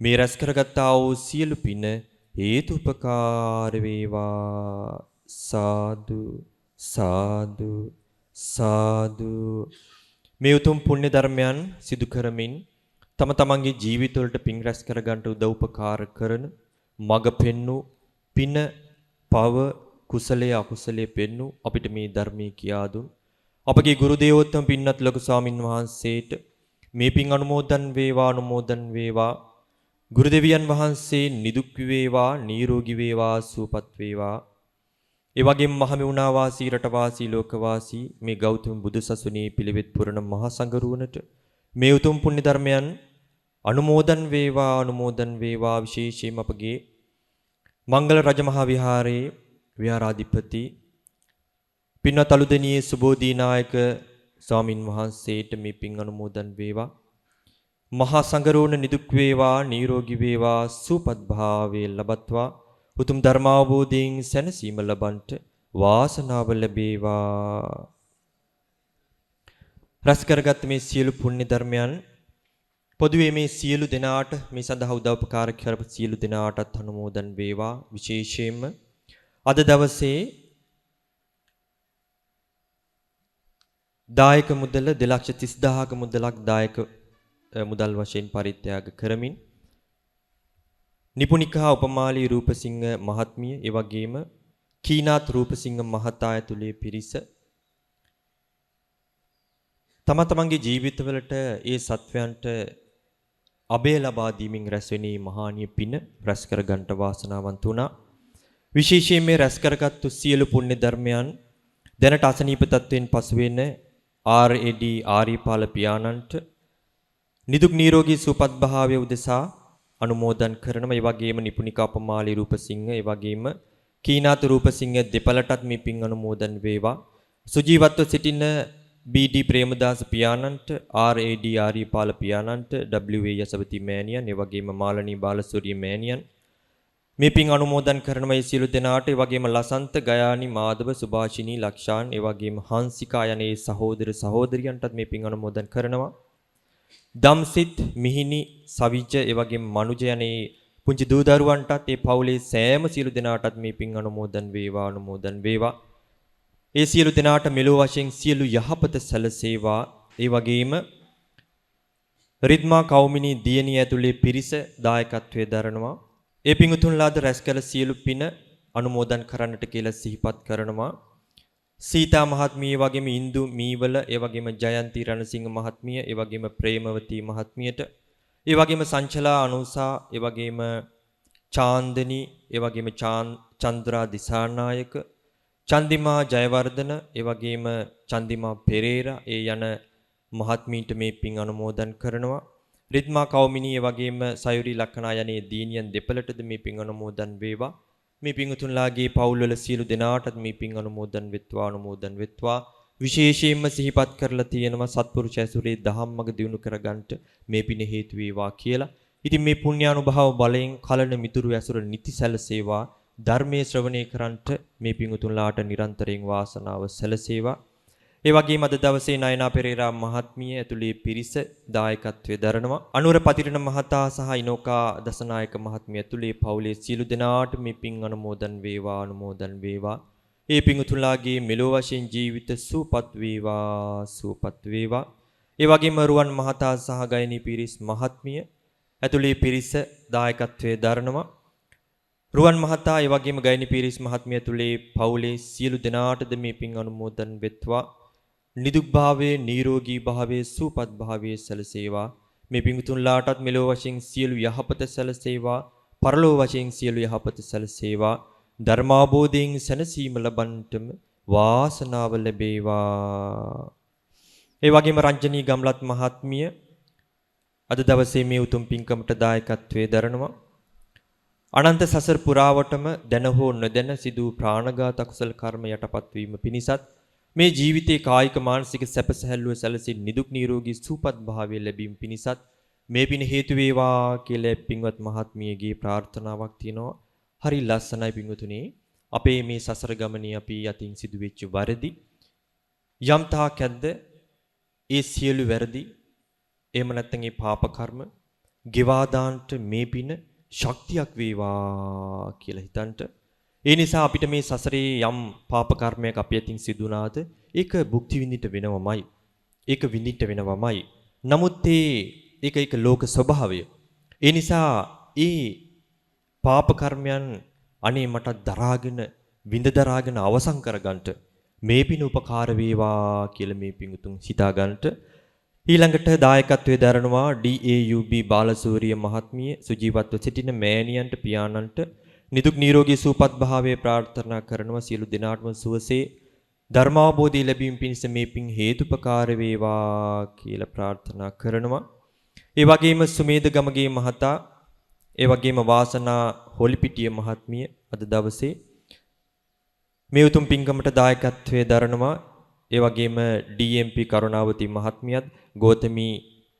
මේ රැස් කරගත්තා වූ සියලු පින හේතුපකාර වේවා. සාදු සාදු සාදු. මේ උතුම් පුණ්‍ය ධර්මයන් සිදු කරමින් තම තමන්ගේ ජීවිතවලට පින් රැස් කරගන්නට උදව් උපකාර කරන, මඟ පෙන්නු, පින පව කුසලයේ අකුසලයේ පෙන්නු අපිට මේ ධර්මයේ කියා දුන් අපගේ ගුරු දේවෝත්තම පින්වත් ලොකු ස්වාමින් වහන්සේට මේ පින් අනුමෝදන් වේවා, අනුමෝදන් වේවා. ගුරු දෙවියන් වහන්සේ නිදුක් වේවා, නිරෝගී වේවා, සුවපත් වේවා. ඒ වගේම මහමෙවුනා වාසී, රට වාසී, ලෝක වාසී මේ ගෞතම බුදු සසුනේ පිළිවෙත් පුරන මහා සංඝරුවනට මේ උතුම් පුණ්‍ය ධර්මයන් අනුමෝදන් වේවා, අනුමෝදන් වේවා. විශේෂයෙන්ම අපගේ මංගල රජමහා විහාරයේ විහාරාධිපති පින්වත් අලුදෙනියේ සුබෝධි නායක ස්වාමින් වහන්සේට මේ පින් අනුමෝදන් වේවා. මහා සංඝරුවන නිදුක් වේවා, නිරෝගී වේවා, සුවපත් භාවයේ ලබත්වා. උතුම් ධර්මාවබෝධයෙන් සැනසීම ලබන්ට වාසනාව ලැබේවා. රැස් කරගත් මේ සියලු පුණ්‍ය ධර්මයන් පොදුවේ මේ සියලු දෙනාට, මේ සඳහා උදව් උපකාර කරපු සියලු දෙනාටත් අනුමෝදන් වේවා. විශේෂයෙන්ම අද දවසේ දායක මුදල 2,30,000ක මුදලක් දායක මුදල් වශයෙන් පරිත්‍යාග කරමින් නිපුණිකා උපමාලී රූපසිංහ මහත්මිය, ඒ වගේම කීනාත් රූපසිංහ මහතා ඇතුළේ පිරිස තම තමන්ගේ ජීවිතවලට ඒ සත්වයන්ට අබේ ලබා දීමින් රැස්වෙන මහානීය පින රැස් කරගන්නට වාසනාවන්ත වුණා. විශේෂයෙන් මේ රැස් කරගත්තු සියලු පුණ්‍ය ධර්මයන් දැනට අසනීප තත්වයෙන් පසු වෙන ආර්.ඒ.ඩී. ආරිපාල පියාණන්ට නිදුක් නිරෝගී සුවපත් භාවය උදෙසා අනුමෝදන් කරනවා. ඒ වගේම නිපුණිකා අපමාලී රූපසිංහ, ඒ වගේම කීනාත රූපසිංහ දෙපළටත් මේ පින් අනුමෝදන් වේවා. සුජීවත්ව සිටින බී.ඩී. ප්‍රේමදාස පියාණන්ට, ආර්.ඒ.ඩී. ආරිපාල පියාණන්ට, ඩබ්ලිව්.ඒ. යසවති මෑණියන්, ඒ වගේම මාලනී බාලසූරිය මෑණියන් මේ පින් අනුමෝදන් කරනවා ඒ සියලු දෙනාට. ඒ වගේම ලසන්ත, ගයානි, මාධව, සුභාෂිනී, ලක්ෂාන්, ඒ වගේම හංසිකා යන ඒ සහෝදර සහෝදරියන්ටත් මේ පින් අනුමෝදන් කරනවා. දම්සිත්, මිහිනි, සවිජ, ඒ වගේම මනුජ යන ඒ පුංචි දූ දරුවන්ටත් ඒ පවුලේ සෑම සියලු දෙනාටත් මේ පින් අනුමෝදන් වේවා, අනුමෝදන් වේවා. ඒ සියලු දෙනාට මෙලොව වශයෙන් සියලු යහපත සැලසේවා. ඒ වගේම රිද්මා කෞමිනී දියණිය ඇතුලේ පිරිස දායකත්වයේ දරනවා. ඒ පින්වතුන්ලාද රැස් කළ සියලු පින අනුමෝදන් කරන්නට කියලා සිහිපත් කරනවා. සීතා මහත්මිය, වගේම ඉන්දු මීවල, ඒ වගේම ජයන්ති රණසිංහ මහත්මිය, ඒ වගේම ප්‍රේමවතී මහත්මියට, ඒ වගේම සංචලා අනුසා, ඒ වගේම චාන්දනි, ඒ වගේම චන්ද්‍රා දිසානායක, චන්දිමා ජයවර්ධන, ඒ වගේම චන්දිමා පෙරේරා ඒ යන මහත්මීන්ට මේ පින් අනුමෝදන් කරනවා. රිද්මා කෞමිනී, ඒ වගේම සයුරි ලක්කනා යන දීනියන් දෙපළටද මේ පින් අනුමෝදන් වේවා. මේ පින්වතුන්ලාගේ පවුල්වල සියලු දෙනාටත් මේ පින් අනුමෝදන් වෙත්වා, අනුමෝදන් වෙත්වා. විශේෂයෙන්ම සිහිපත් කරලා තියෙනවා සත්පුරුෂ ඇසුරේ දහම් මඟ දියුණු කරගන්නට මේ පින හේතු වේවා කියලා. ඉතින් මේ පුණ්‍යානුභව බලයෙන් කලන මිතුරු ඇසුර නිති සැලසේවා. ධර්මයේ ශ්‍රවණය කරන්ට මේ පින්වතුන්ලාට නිරන්තරයෙන් වාසනාව සැලසේවා. ඒ වගේම අද දවසේ නයනා පෙරේරා මහත්මිය ඇතුළේ පිරිස දායකත්වයේ දරනවා. අනුර පතිරණ මහතා සහ ඉනෝකා දසනායක මහත්මිය ඇතුළේ පවුලේ සියලු දෙනාට මේ පින් අනුමෝදන් වේවා, අනුමෝදන් වේවා. ඒ පිංතුලාගේ මෙලොව වශයෙන් ජීවිත සුවපත් වේවා, සුවපත් වේවා. ඒ වගේම රුවන් මහතා සහ ගයනී පිරිස් මහත්මිය ඇතුළේ පිරිස දායකත්වයේ දරනවා. රුවන් මහතා ඒ වගේම ගයනී පිරිස් මහත්මිය ඇතුළේ පවුලේ සියලු දෙනාටද මේ පින් අනුමෝදන් වෙත්වා. නිදුක් භාවයේ, නිරෝගී භාවයේ, සුවපත් භාවයේ සැලසේවා. මේ පිංතුන්ලාටත් මෙලොව වශයෙන් සියලු යහපත සැලසේවා. පරලොව වශයෙන් සියලු යහපත සැලසේවා. ධර්මාබෝධයෙන් සැනසීම ලබන්නටම වාසනාව ලැබේවා. ඒ වගේම රංජනී ගම්ලත් මහත්මිය අද දවසේ මේ උතුම් පින්කමට දායකත්වයේ දරනවා. අනන්ත සසර පුරාවටම දැන හෝ නොදැන සිදු ප්‍රාණඝාත අකුසල කර්ම යටපත් වීම පිණිසත් මේ ජීවිතයේ කායික මානසික සැප සැහැල්ලුව සැලසී නිදුක් නිරෝගී සුවපත් භාවය ලැබීම පිණිසත් මේ පින හේතු වේවා කියලා පින්වත් මහත්මියගේ ප්‍රාර්ථනාවක් තියෙනවා. හරි ලස්සනයි පින්වතුනි. අපේ මේ සසර ගමනේ අපි අතින් සිදුවෙච්ච වැරදි යම් තාක් ඇද්ද, ඒ සියලු වැරදි එහෙම නැත්නම් ඒ පාප කර්ම ගෙවා දාන්නට මේ පින ශක්තියක් වේවා කියලා හිතන්ට. ඒ නිසා අපිට මේ සසරේ යම් පාප කර්මයක් අපි අතින් සිදු වුණාද ඒක භුක්ති විඳින්න වෙනවමයි. ඒක විඳින්න වෙනවමයි. නමුත් ඒක ඒක ලෝක ස්වභාවය. ඒ නිසා ඒ පාප කර්මයන් අනේ මට දරාගෙන විඳ දරාගෙන අවසන් කරගන්නට මේ පින උපකාර වේවා කියලා මේ පිංතුන් සිතා ගන්නට. ඊළඟට දායකත්වයේ දරනවා DAUB Balasuriya මහත්මිය සුජීවත්ව සිටින මෑණියන්ට පියාණන්ට නිදුක් නිරෝගී සුවපත් භාවයේ ප්‍රාර්ථනා කරනවා. සියලු දෙනාටම සුවසේ ධර්මාවබෝධය ලැබීම පිණිස මේ පින් හේතුපකාර වේවා කියලා ප්‍රාර්ථනා කරනවා. ඒ වගේම සුමේද ගමගේ මහතා, ඒ වගේම වාසනා හොලිපිටිය මහත්මිය අද දවසේ මේ උතුම් පින්කමට දායකත්වයේ දරනවා. ඒ වගේම DMP Karunawathi මහත්මියත්, ගෝතමී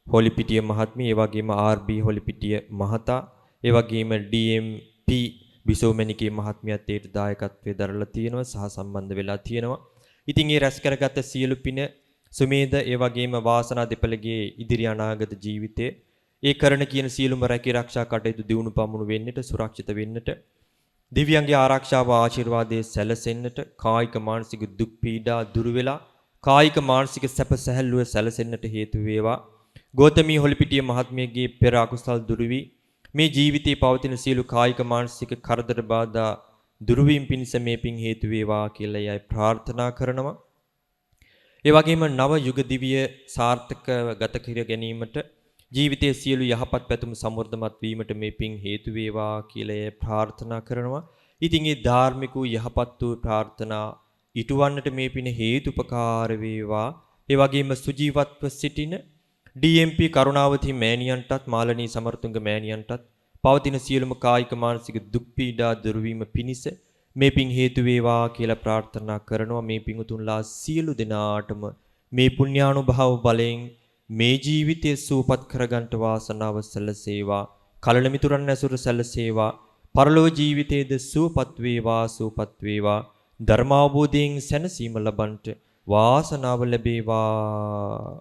හොලිපිටිය මහත්මිය, ඒ වගේම RB Holipitiya මහතා, ඒ වගේම DMP බිසෝමැණිකේ මහත්මියත් ඒට දායකත්වයේ දරලා තියෙනවා, සහ සම්බන්ධ වෙලා තියෙනවා. ඉතින් ඒ රැස් කරගත්ත සියලු පින සුමේද ඒ වගේම වාසනා දෙපළගේ ඉදිරි අනාගත ජීවිතයේ ඒ කරන කියන සියලුම රැකී ආරක්ෂා කටයුතු දියුණු පමුණු වෙන්නට, සුරක්ෂිත වෙන්නට, දිව්‍යංගේ ආරක්ෂාව ආශිර්වාදයේ සැලසෙන්නට, කායික මානසික දුක් පීඩා දුරු වෙලා කායික මානසික සැප සැහැල්ලුව සැලසෙන්නට හේතු වේවා. ගෝතමී හොලිපිටිය මහත්මියගේ පෙර අකුසල් දුරු වී මේ ජීවිතයේ පවතින සියලු කායික මානසික කරදර බාධා දුරු වීම පිණිස මේ පින් හේතු වේවා කියලා අය ප්‍රාර්ථනා කරනවා. ඒ වගේම නව යුග දිවිය සාර්ථකව ගත කර ගැනීමට ජීවිතයේ සියලු යහපත් පැතුම් සමෘද්ධමත් වීමට මේ පින් හේතු වේවා කියලා අය ප්‍රාර්ථනා කරනවා. ඉතින් ඒ ධාර්මික වූ යහපත් වූ ප්‍රාර්ථනා ඉටුවන්නට මේ පින හේතුපකාර වේවා. ඒ වගේම සුජීවත්ව සිටින DMP Karunawathi මෑණියන්ටත්, මාලනී සමරතුංග මෑණියන්ටත් පවතින සියලුම කායික මානසික දුක් පීඩා දුරු වීම පිණිස මේ පින් හේතු වේවා කියලා ප්‍රාර්ථනා කරනවා. මේ පින්තුන්ලා සියලු දෙනාටම මේ පුණ්‍යානුභව බලයෙන් මේ ජීවිතය සුවපත් කරගන්නට වාසනාව සැලසේවා. කලණ මිතුරන් ඇසුර සැලසේවා. පරලොව ජීවිතයේද සුවපත් වේවා, සුවපත් වේවා. ධර්මාවබෝධයෙන් සැනසීම ලබන්නට වාසනාව ලැබේවා.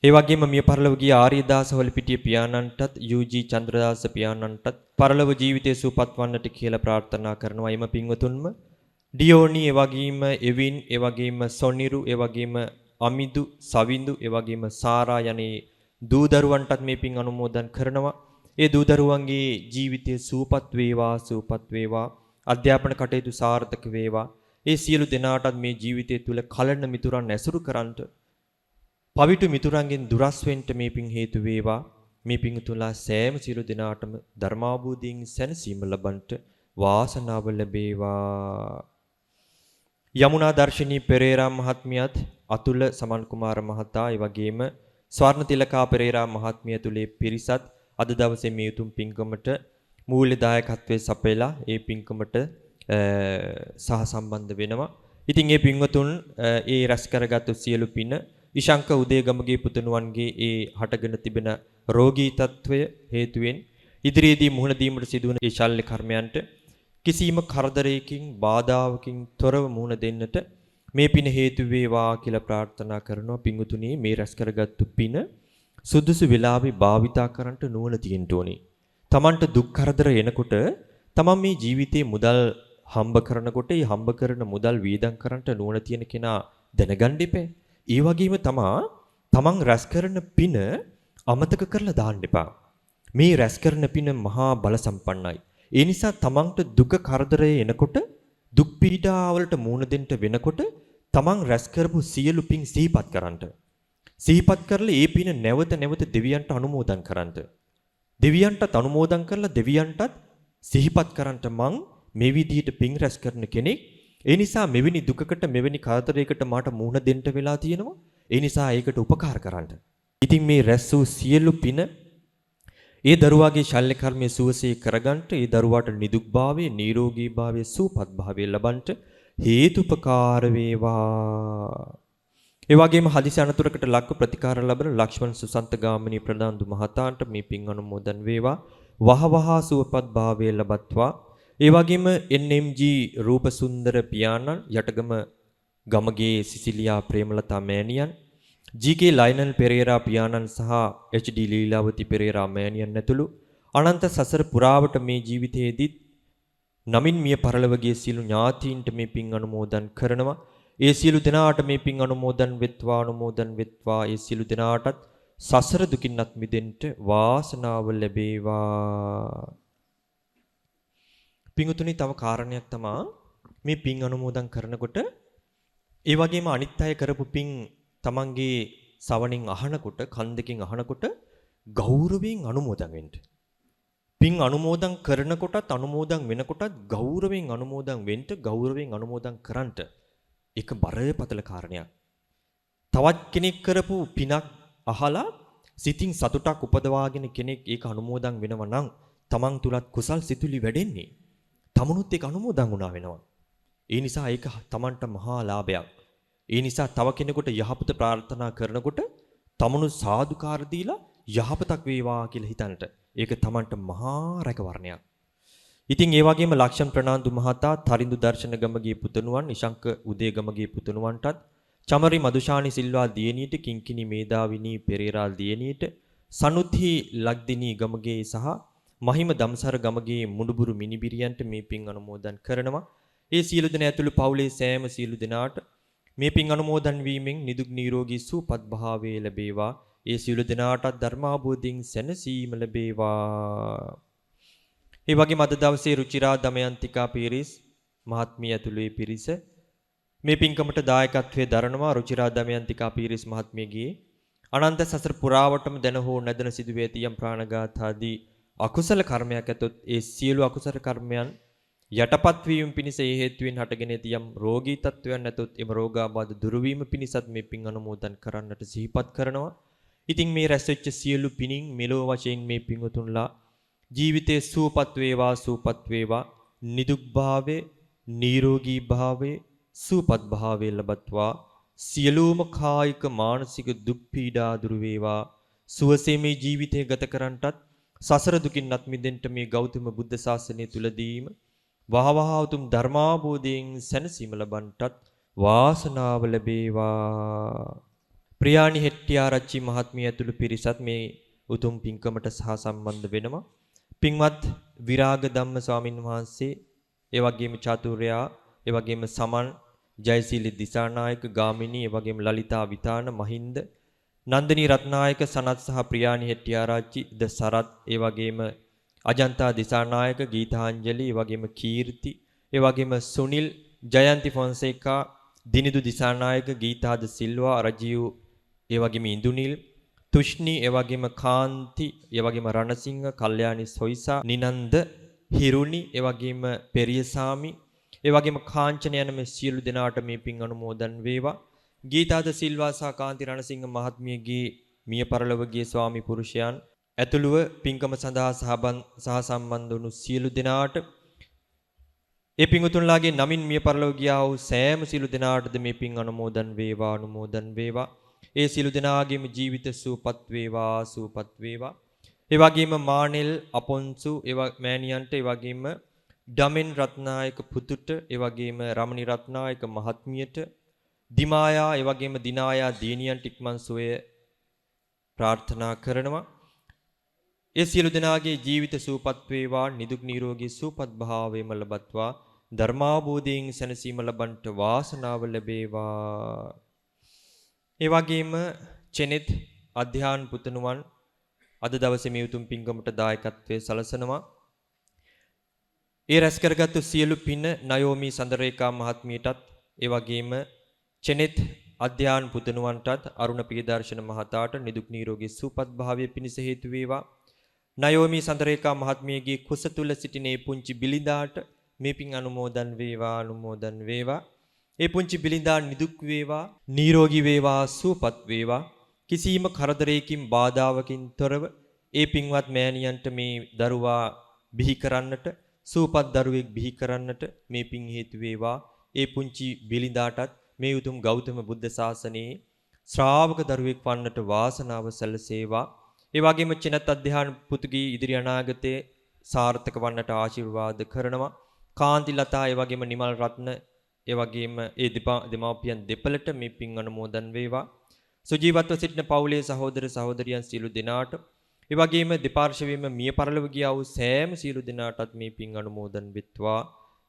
ඒ වගේම මිය පරලොව ගිය ආර්යදාස හොලිපිටිය පියාණන්ටත්, යූජී චන්ද්‍රදාස පියාණන්ටත් පරලොව ජීවිතයේ සුවපත් වන්නට කියලා ප්‍රාර්ථනා කරනවා. එම පින්වතුන්ම ඩියෝනි, ඒ වගේම එවින්, ඒ වගේම සොනිරු, ඒ වගේම අමිදු, සවිඳු, ඒ වගේම සාරා යනේ දූ දරුවන්ටත් මේ පින් අනුමෝදන් කරනවා. ඒ දූ දරුවන්ගේ ජීවිතය සුවපත් වේවා, සුවපත් වේවා. අධ්‍යාපන කටයුතු සාර්ථක වේවා. ඒ සියලු දෙනාටත් මේ ජීවිතය තුළ කලන මිතුරන් ඇසුරු කරන්ට, පවිටු මිතුරන්ගෙන් දුරස් වෙන්න මේ පින් හේතු වේවා. මේ පින් තුලා සෑම සියලු දෙනාටම ධර්මාභෝධයෙන් සැනසීම ලබන්නට වාසනාව ලැබේවා. යමුනා දර්ශනී පෙරේරා මහත්මියත්, අතුල සමන් කුමාර මහතා, ඒ වගේම ස්වර්ණ තිලකා පෙරේරා මහත්මිය තුලේ පිරිසත් අද දවසේ මේ උතුම් පින්කමට මූල්‍ය දායකත්වයේ සපයලා ඒ පින්කමට සහ සම්බන්ධ වෙනවා. ඉතින් ඒ පින්වතුන් ඒ රැස් කරගත්තු සියලු පින ඉශංක උදේගමගේ පුතණුවන්ගේ ඒ හටගෙන තිබෙන රෝගී තත්වය හේතුවෙන් ඉදිරියේදී මුහුණ දීමට සිදුවන ඒ ශල්‍ය කර්මයන්ට කිසිම කරදරයකින් බාධාවකින් තොරව මුහුණ දෙන්නට මේ පින හේතු වේවා කියලා ප්‍රාර්ථනා කරනවා. පින්වතුනි, මේ රැස් කරගත්තු පින සුදුසු වෙලාවේ භාවිතා කරන්නට නුවණ තියෙන්න ඕනේ. තමන්ට දුක් කරදර එනකොට තමන් මේ ජීවිතේ මුදල් හම්බ කරනකොට ඒ හම්බ කරන මුදල් වියදම් කරන්නට නුවණ තියෙන කෙනා දැනගන්න එපේ. ඒ වගේම තමා තමන් රැස් කරන පින අමතක කරලා දාන්න එපා. මේ රැස් කරන පින මහා බල සම්පන්නයි. ඒ නිසා තමන්ට දුක කරදරය එනකොට, දුක් පීඩාවලට මුහුණ දෙන්න වෙනකොට තමන් රැස් කරපු සියලු පින් සිහිපත් කරන්නට. සිහිපත් කරලා ඒ පින නැවත නැවත දෙවියන්ට අනුමෝදන් කරන්නට. දෙවියන්ටත් අනුමෝදන් කරලා දෙවියන්ටත් සිහිපත් කරන්නට, මං මේ විදිහට පින් රැස් කරන කෙනෙක්. ඒ නිසා මෙවැනි දුකකට මෙවැනි කරදරයකට මට මුහුණ දෙන්න වෙලා තියෙනවා. ඒ නිසා ඒකට උපකාර කරන්න. ඉතින් මේ රැස් වූ සියලු පින ඒ දරුවාගේ ශල්‍ය කර්මයේ සුවසේ කරගන්නට, ඒ දරුවාට නිදුක් භාවයේ, නිරෝගී භාවයේ, සුවපත් භාවයේ ලබන්නට හේතුපකාර වේවා. ඒ වගේම හදිසි අනතුරකට ලක්ව ප්‍රතිකාර ලබන ලක්ෂ්මන් සුසන්ත ගාමිණී ප්‍රදාන්දු මහතාන්ට මේ පින් අනුමෝදන් වේවා. වහවහ සුවපත් භාවයේ ලබත්වා. ඒ වගේම NMG රූපසුන්දර පියාණන්, යටගම ගමගේ සිසිලියා ප්‍රේමලතා මෑණියන්, ජී.කේ ලයනල් පෙරේරා පියාණන් සහ එච්.ඩී. ලීලාවති පෙරේරා මෑණියන් ඇතුළු අනන්ත සසර පුරාවට මේ ජීවිතයේදීත් නමින් මිය පරලොව ගිය සියලු ඥාතීන්ට මේ පින් අනුමෝදන් කරනවා. ඒ සියලු දෙනාට මේ පින් අනුමෝදන් වෙත්වා, අනුමෝදන් වෙත්වා. ඒ සියලු දෙනාටත් සසර දුකින් අත් මිදෙන්න වාසනාව ලැබේවා. පින්වතුනි, තව කාරණයක් තමා මේ පින් අනුමෝදන් කරනකොට ඒ වගේම අනිත් අය කරපු පින් තමන්ගේ සවණෙන් අහනකොට, කන් දෙකෙන් අහනකොට ගෞරවයෙන් අනුමෝදන් වෙන්න. පින් අනුමෝදන් කරනකොටත් අනුමෝදන් වෙනකොටත් ගෞරවයෙන් අනුමෝදන් වෙන්න, ගෞරවයෙන් අනුමෝදන් කරන්නට. ඒක බරපතල කාරණයක්. තවත් කෙනෙක් කරපු පිනක් අහලා සිතින් සතුටක් උපදවාගෙන කෙනෙක් ඒක අනුමෝදන් වෙනවා නම් තමන් තුලත් කුසල් සිතුලි වැඩෙන්නේ. තමනුත් ඒක අනුමෝදන් වුණා වෙනවා. ඒ නිසා ඒක තමන්ට මහා ලාභයක්. ඒ නිසා තව කෙනෙකුට යහපත ප්‍රාර්ථනා කරනකොට තමනු සාදුකාර දීලා යහපතක් වේවා කියලා හිතන්නට. ඒක තමන්ට මහා රැකවරණයක්. ඉතින් ඒ වගේම ලක්ෂණ ප්‍රනාන්දු මහතා, තරිඳු දර්ශන ගමගේ පුතණුවන්, නිශංක උදේගමගේ පුතණුවන්ටත්, චමරි මදුෂානි සිල්වා දියණියට, කිංකිණි මේදාවිනී පෙරේරා දියණියට, සනුත්හි ලක්දිනී ගමගේ සහ මහිම දම්සර ගමගේ මුඩුබුරු මිනිබිරියන්ට මේ පින් අනුමෝදන් කරනවා. ඒ සියලු දෙනා ඇතුළු පවුලේ සෑම සියලු දෙනාට මේ පින් අනුමෝදන් වීමෙන් නිදුක් නිරෝගී සුවපත් භාවයේ ලැබේවා. ඒ සියලු දෙනාටත් ධර්මාභෝධයෙන් සැනසීම ලැබේවා. ඒ වගේම අද දවසේ රුචිරා දමයන්තිකා පීරිස් මහත්මිය ඇතුළු ඒ පිරිස මේ පින්කමට දායකත්වයේ දරනවා. රුචිරා දමයන්තිකා පීරිස් මහත්මියගේ අනන්ත සසර පුරාවටම දැන හෝ නැදෙන සිදුවේ ඇති යම් ප්‍රාණඝාත ආදී අකුසල කර්මයක් ඇතොත් ඒ සියලු අකුසල කර්මයන් යටපත් වීම පිණිස ඒ හේතුවෙන් හටගෙන ඇති යම් රෝගී තත්වයන් ඇතොත් එම රෝගාබාධ දුරු වීම පිණිසත් මේ පින් අනුමෝදන් කරන්නට සිහිපත් කරනවා. ඉතින් මේ රැස්වෙච්ච සියලු පිනින් මෙලොව වශයෙන් මේ පින්වතුන්ලා ජීවිතයේ සුවපත් වේවා, සුවපත් වේවා, නිදුක් භාවයේ, නිරෝගී භාවයේ, සුවපත් භාවයේ ලබත්වා. සියලුම කායික මානසික දුක් පීඩා දුරු වේවා. සුවසේ මේ ජීවිතය ගත කරන්නටත් සසර දුකින් අත් මිදෙන්න මේ ගෞතම බුද්ධ ශාසනය තුලදීම වහවහ උතුම් ධර්මාබෝධයෙන් සැනසීම ලබන්නටත් වාසනාව ලැබේවා. ප්‍රියානි හෙට්ටිආරච්චි මහත්මිය ඇතුළු පිරිසත් මේ උතුම් පින්කමට සහ සම්බන්ධ වෙනවා. පින්වත් විරාග ධම්ම ස්වාමින් වහන්සේ, ඒ වගේම චාතුර්යා, ඒ වගේම සමන් ජයසීලි දිසානායක ගාමිණී, ඒ වගේම ලලිතා විතාන මහින්ද, නන්දිනී රත්නායක සනත් සහ ප්‍රියානි හෙට්ටිආරච්චි ද සරත්, ඒ වගේම අජන්තා දිසානායක ගීතාංජලි, ඒ වගේම කීර්ති, ඒ වගේම සුනිල් ජයන්ති ෆොන්සේකා, දිනිදු දිසානායක ගීතාද සිල්වා රජීව්, ඒ වගේම ඉන්දුනිල් තුෂ්නි, ඒ වගේම කාන්ති, ඒ වගේම රණසිංහ කල්යාණි සොයිසා නිනන්ද හිරුනි, ඒ වගේම පෙරියසාමි, ඒ වගේම කාංචන යන මේ සියලු දෙනාට මේ පින් අනුමෝදන් වේවා. ගීතාද සිල්වා සහ කාන්ති රණසිංහ මහත්මියගේ මිය පරලොව ගිය ස්වාමි පුරුෂයන් ඇතුළුව පින්කම සඳහා සහ සම්බන්ධ වුණු සියලු දෙනාට, ඒ පින්වතුන්ලාගේ නමින් මිය පරලොව ගියා වූ සෑම සියලු දෙනාටද මේ පින් අනුමෝදන් වේවා, අනුමෝදන් වේවා. ඒ සියලු දෙනාගේම ජීවිත සුවපත් වේවා, සුවපත් වේවා. ඒ වගේම මානෙල් අපොන්සු ඒ මෑණියන්ට, ඒ වගේම ඩමෙන් රත්නායක පුතුට, ඒ වගේම රමණි රත්නායක මහත්මියට, දිමායා, ඒ වගේම දිනායා දියණියන්ට ඉක්මන් සුවය ප්‍රාර්ථනා කරනවා. ඒ සියලු දෙනාගේ ජීවිත සුවපත් වේවා, නිදුක් නිරෝගී සුවපත් භාවයම ලබත්වා, ධර්මාබෝධයෙන් සැනසීම ලබන්නට වාසනාව ලැබේවා. ඒ වගේම චෙනෙත් අධ්‍යාන පුතණුවන් අද දවසේ මේ උතුම් පින්කමට දායකත්වයේ සලසනවා. ඒ රැස් කරගත්තු සියලු පින නයෝමි සඳරේකා මහත්මියටත්, ඒ වගේම චෙනෙත් අධ්‍යාන පුතණුවන්ටත්, අරුණ ප්‍රියදර්ශන මහතාට නිදුක් නිරෝගී සුවපත් භාවය පිණිස හේතු වේවා. නයෝමි සඳරේකා මහත්මියගේ කුස තුල සිටින ඒ පුංචි බිලිඳාට මේ පින් අනුමෝදන් වේවා, අනුමෝදන් වේවා. ඒ පුංචි බිලිඳා නිදුක් වේවා, නිරෝගී වේවා, සුවපත් වේවා. කිසිම කරදරයකින් බාධාවකින් තොරව ඒ පින්වත් මෑණියන්ට මේ දරුවා බිහි කරන්නට, සුවපත් දරුවෙක් බිහි කරන්නට මේ පින් හේතු වේවා. ඒ පුංචි බිලිඳාටත් මේ උතුම් ගෞතම බුද්ධ ශාසනයේ ශ්‍රාවක දරුවෙක් වන්නට වාසනාව සැලසේවා. ඒ වගේම චිනත් අධ්‍යාන පුතුගේ ඉදිරි අනාගතයේ සාර්ථක වන්නට ආශිර්වාද කරනවා. කාන්ති ලතා, ඒ වගේම නිමල් රත්න, ඒ වගේම ඒ දෙමාපියන් දෙපළට මේ පින් අනුමෝදන් වේවා. සුජීවත්ව සිටින පවුලේ සහෝදර සහෝදරියන් සියලු දෙනාට, ඒ වගේම දෙපාර්ශවයෙන්ම මිය පරලොව ගියා වූ සෑම සියලු දෙනාටත් මේ පින් අනුමෝදන් වෙත්වා.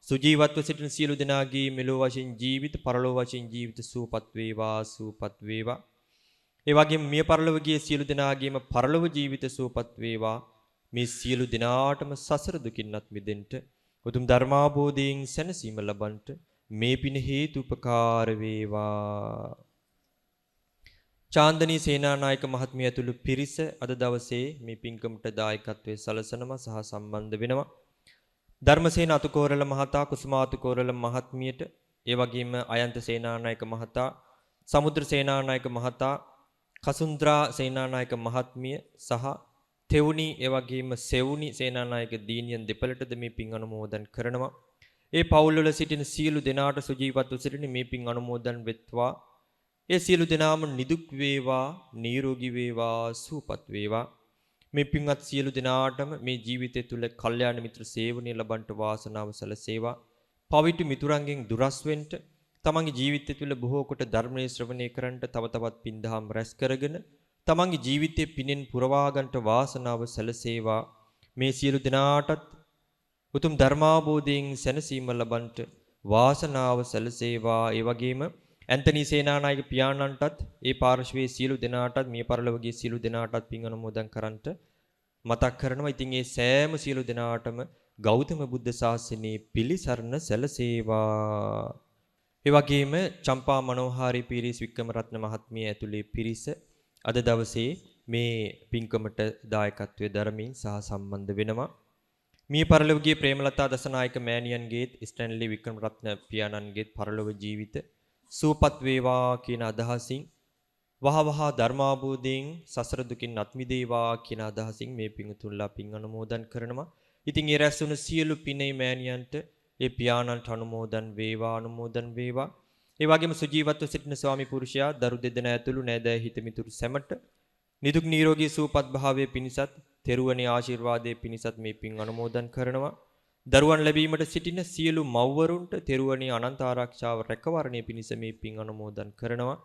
සුජීවත්ව සිටින සියලු දෙනාගේ මෙලොව වශයෙන් ජීවිත, පරලොව වශයෙන් ජීවිත සුවපත් වේවා, සුවපත් වේවා. ඒ වගේම මිය පරලොව ගිය සියලු දෙනාගේම පරලොව ජීවිත සුවපත් වේවා. මේ සියලු දෙනාටම සසර දුකින්වත් මිදෙන්න, උතුම් ධර්මාබෝධයෙන් සැනසීම ලබන්නට මේ පින හේතු උපකාර වේවා. චාන්දනී සේනානායක මහත්මිය ඇතුළු පිරිස අද දවසේ මේ පින්කමට දායකත්වයේ සලසනවා සහ සම්බන්ධ වෙනවා. ධර්මසේන අතුකෝරළ මහතා, කුසුමා අතුකෝරළ මහත්මියට, ඒ වගේම අයන්ත සේනානායක මහතා, සමුද්‍ර සේනානායක මහතා, කසුන්ද්‍රා සේනානායක මහත්මිය සහ තෙවුනි, ඒ වගේම සෙවුනි සේනානායක දීනියන් දෙපළටද මේ පින් අනුමෝදන් කරනවා. ඒ පවුල්වල සිටින සියලු දෙනාට සුජීවත්ව සිටින මේ පින් අනුමෝදන් වෙත්වා. ඒ සියලු දෙනාම නිදුක් වේවා, නිරෝගී වේවා, සුවපත් වේවා. මේ පින්වත් සියලු දෙනාටම මේ ජීවිතය තුළ කල්යාණ මිත්‍ර සේවනය ලබන්නට වාසනාව සැලසේවා. පවිටු මිතුරන්ගෙන් දුරස් වෙන්න, තමන්ගේ ජීවිතය තුළ බොහෝ කොට ධර්මයේ ශ්‍රවණය කරන්නට තව තවත් පින් දහම් රැස් කරගෙන තමන්ගේ ජීවිතයේ පිනෙන් පුරවා ගන්නට වාසනාව සැලසේවා. මේ සියලු දෙනාටත් උතුම් ධර්මාබෝධයෙන් සැනසීම ලබන්නට වාසනාව සැලසේවා. ඒ වගේම ඇන්තනී සේනානායක පියාණන්ටත්, ඒ පාර්ශ්වයේ සියලු දෙනාටත්, මිය පරලොවගේ සියලු දෙනාටත් පින් අනුමෝදන් කරන්නට මතක් කරනවා. ඉතින් ඒ සෑම සියලු දෙනාටම ගෞතම බුද්ධ ශාසනයේ පිළිසරණ සැලසේවා. ඒ වගේම චම්පා මනෝහාරි පීරිස් වික්‍රමරත්න මහත්මිය ඇතුළේ පිරිස අද දවසේ මේ පින්කමට දායකත්වයේ දරමින් සහ සම්බන්ධ වෙනවා. මිය පරලොවගේ ප්‍රේමලතා දසනායක මෑණියන්ගේත්, ස්ටැන්ලි වික්‍රමරත්න පියාණන්ගේත් පරලොව ජීවිත සුවපත් වේවා කියන අදහසින්, වහවහ ධර්මාබෝධයෙන් සසර දුකින් අත් මිදේවා කියන අදහසින් මේ පින්තුන්ලා පින් අනුමෝදන් කරනවා. ඉතින් ඒ රැස් වුණු සියලු පිනේ මෑණියන්ට, ඒ පියාණන්ට අනුමෝදන් වේවා, අනුමෝදන් වේවා. ඒ වගේම සුජීවත්ව සිටින ස්වාමි පුරුෂයා, දරු දෙදෙනා ඇතුළු නෑදෑ හිත මිතුරු සැමට නිදුක් නිරෝගී සුවපත් භාවයේ පිණිසත්, තෙරුවනේ ආශිර්වාදයේ පිණිසත් මේ පින් අනුමෝදන් කරනවා. දරුවන් ලැබීමට සිටින සියලු මව්වරුන්ට තෙරුවනේ අනන්ත ආරක්ෂාව රැකවරණය පිණිස මේ පින් අනුමෝදන් කරනවා.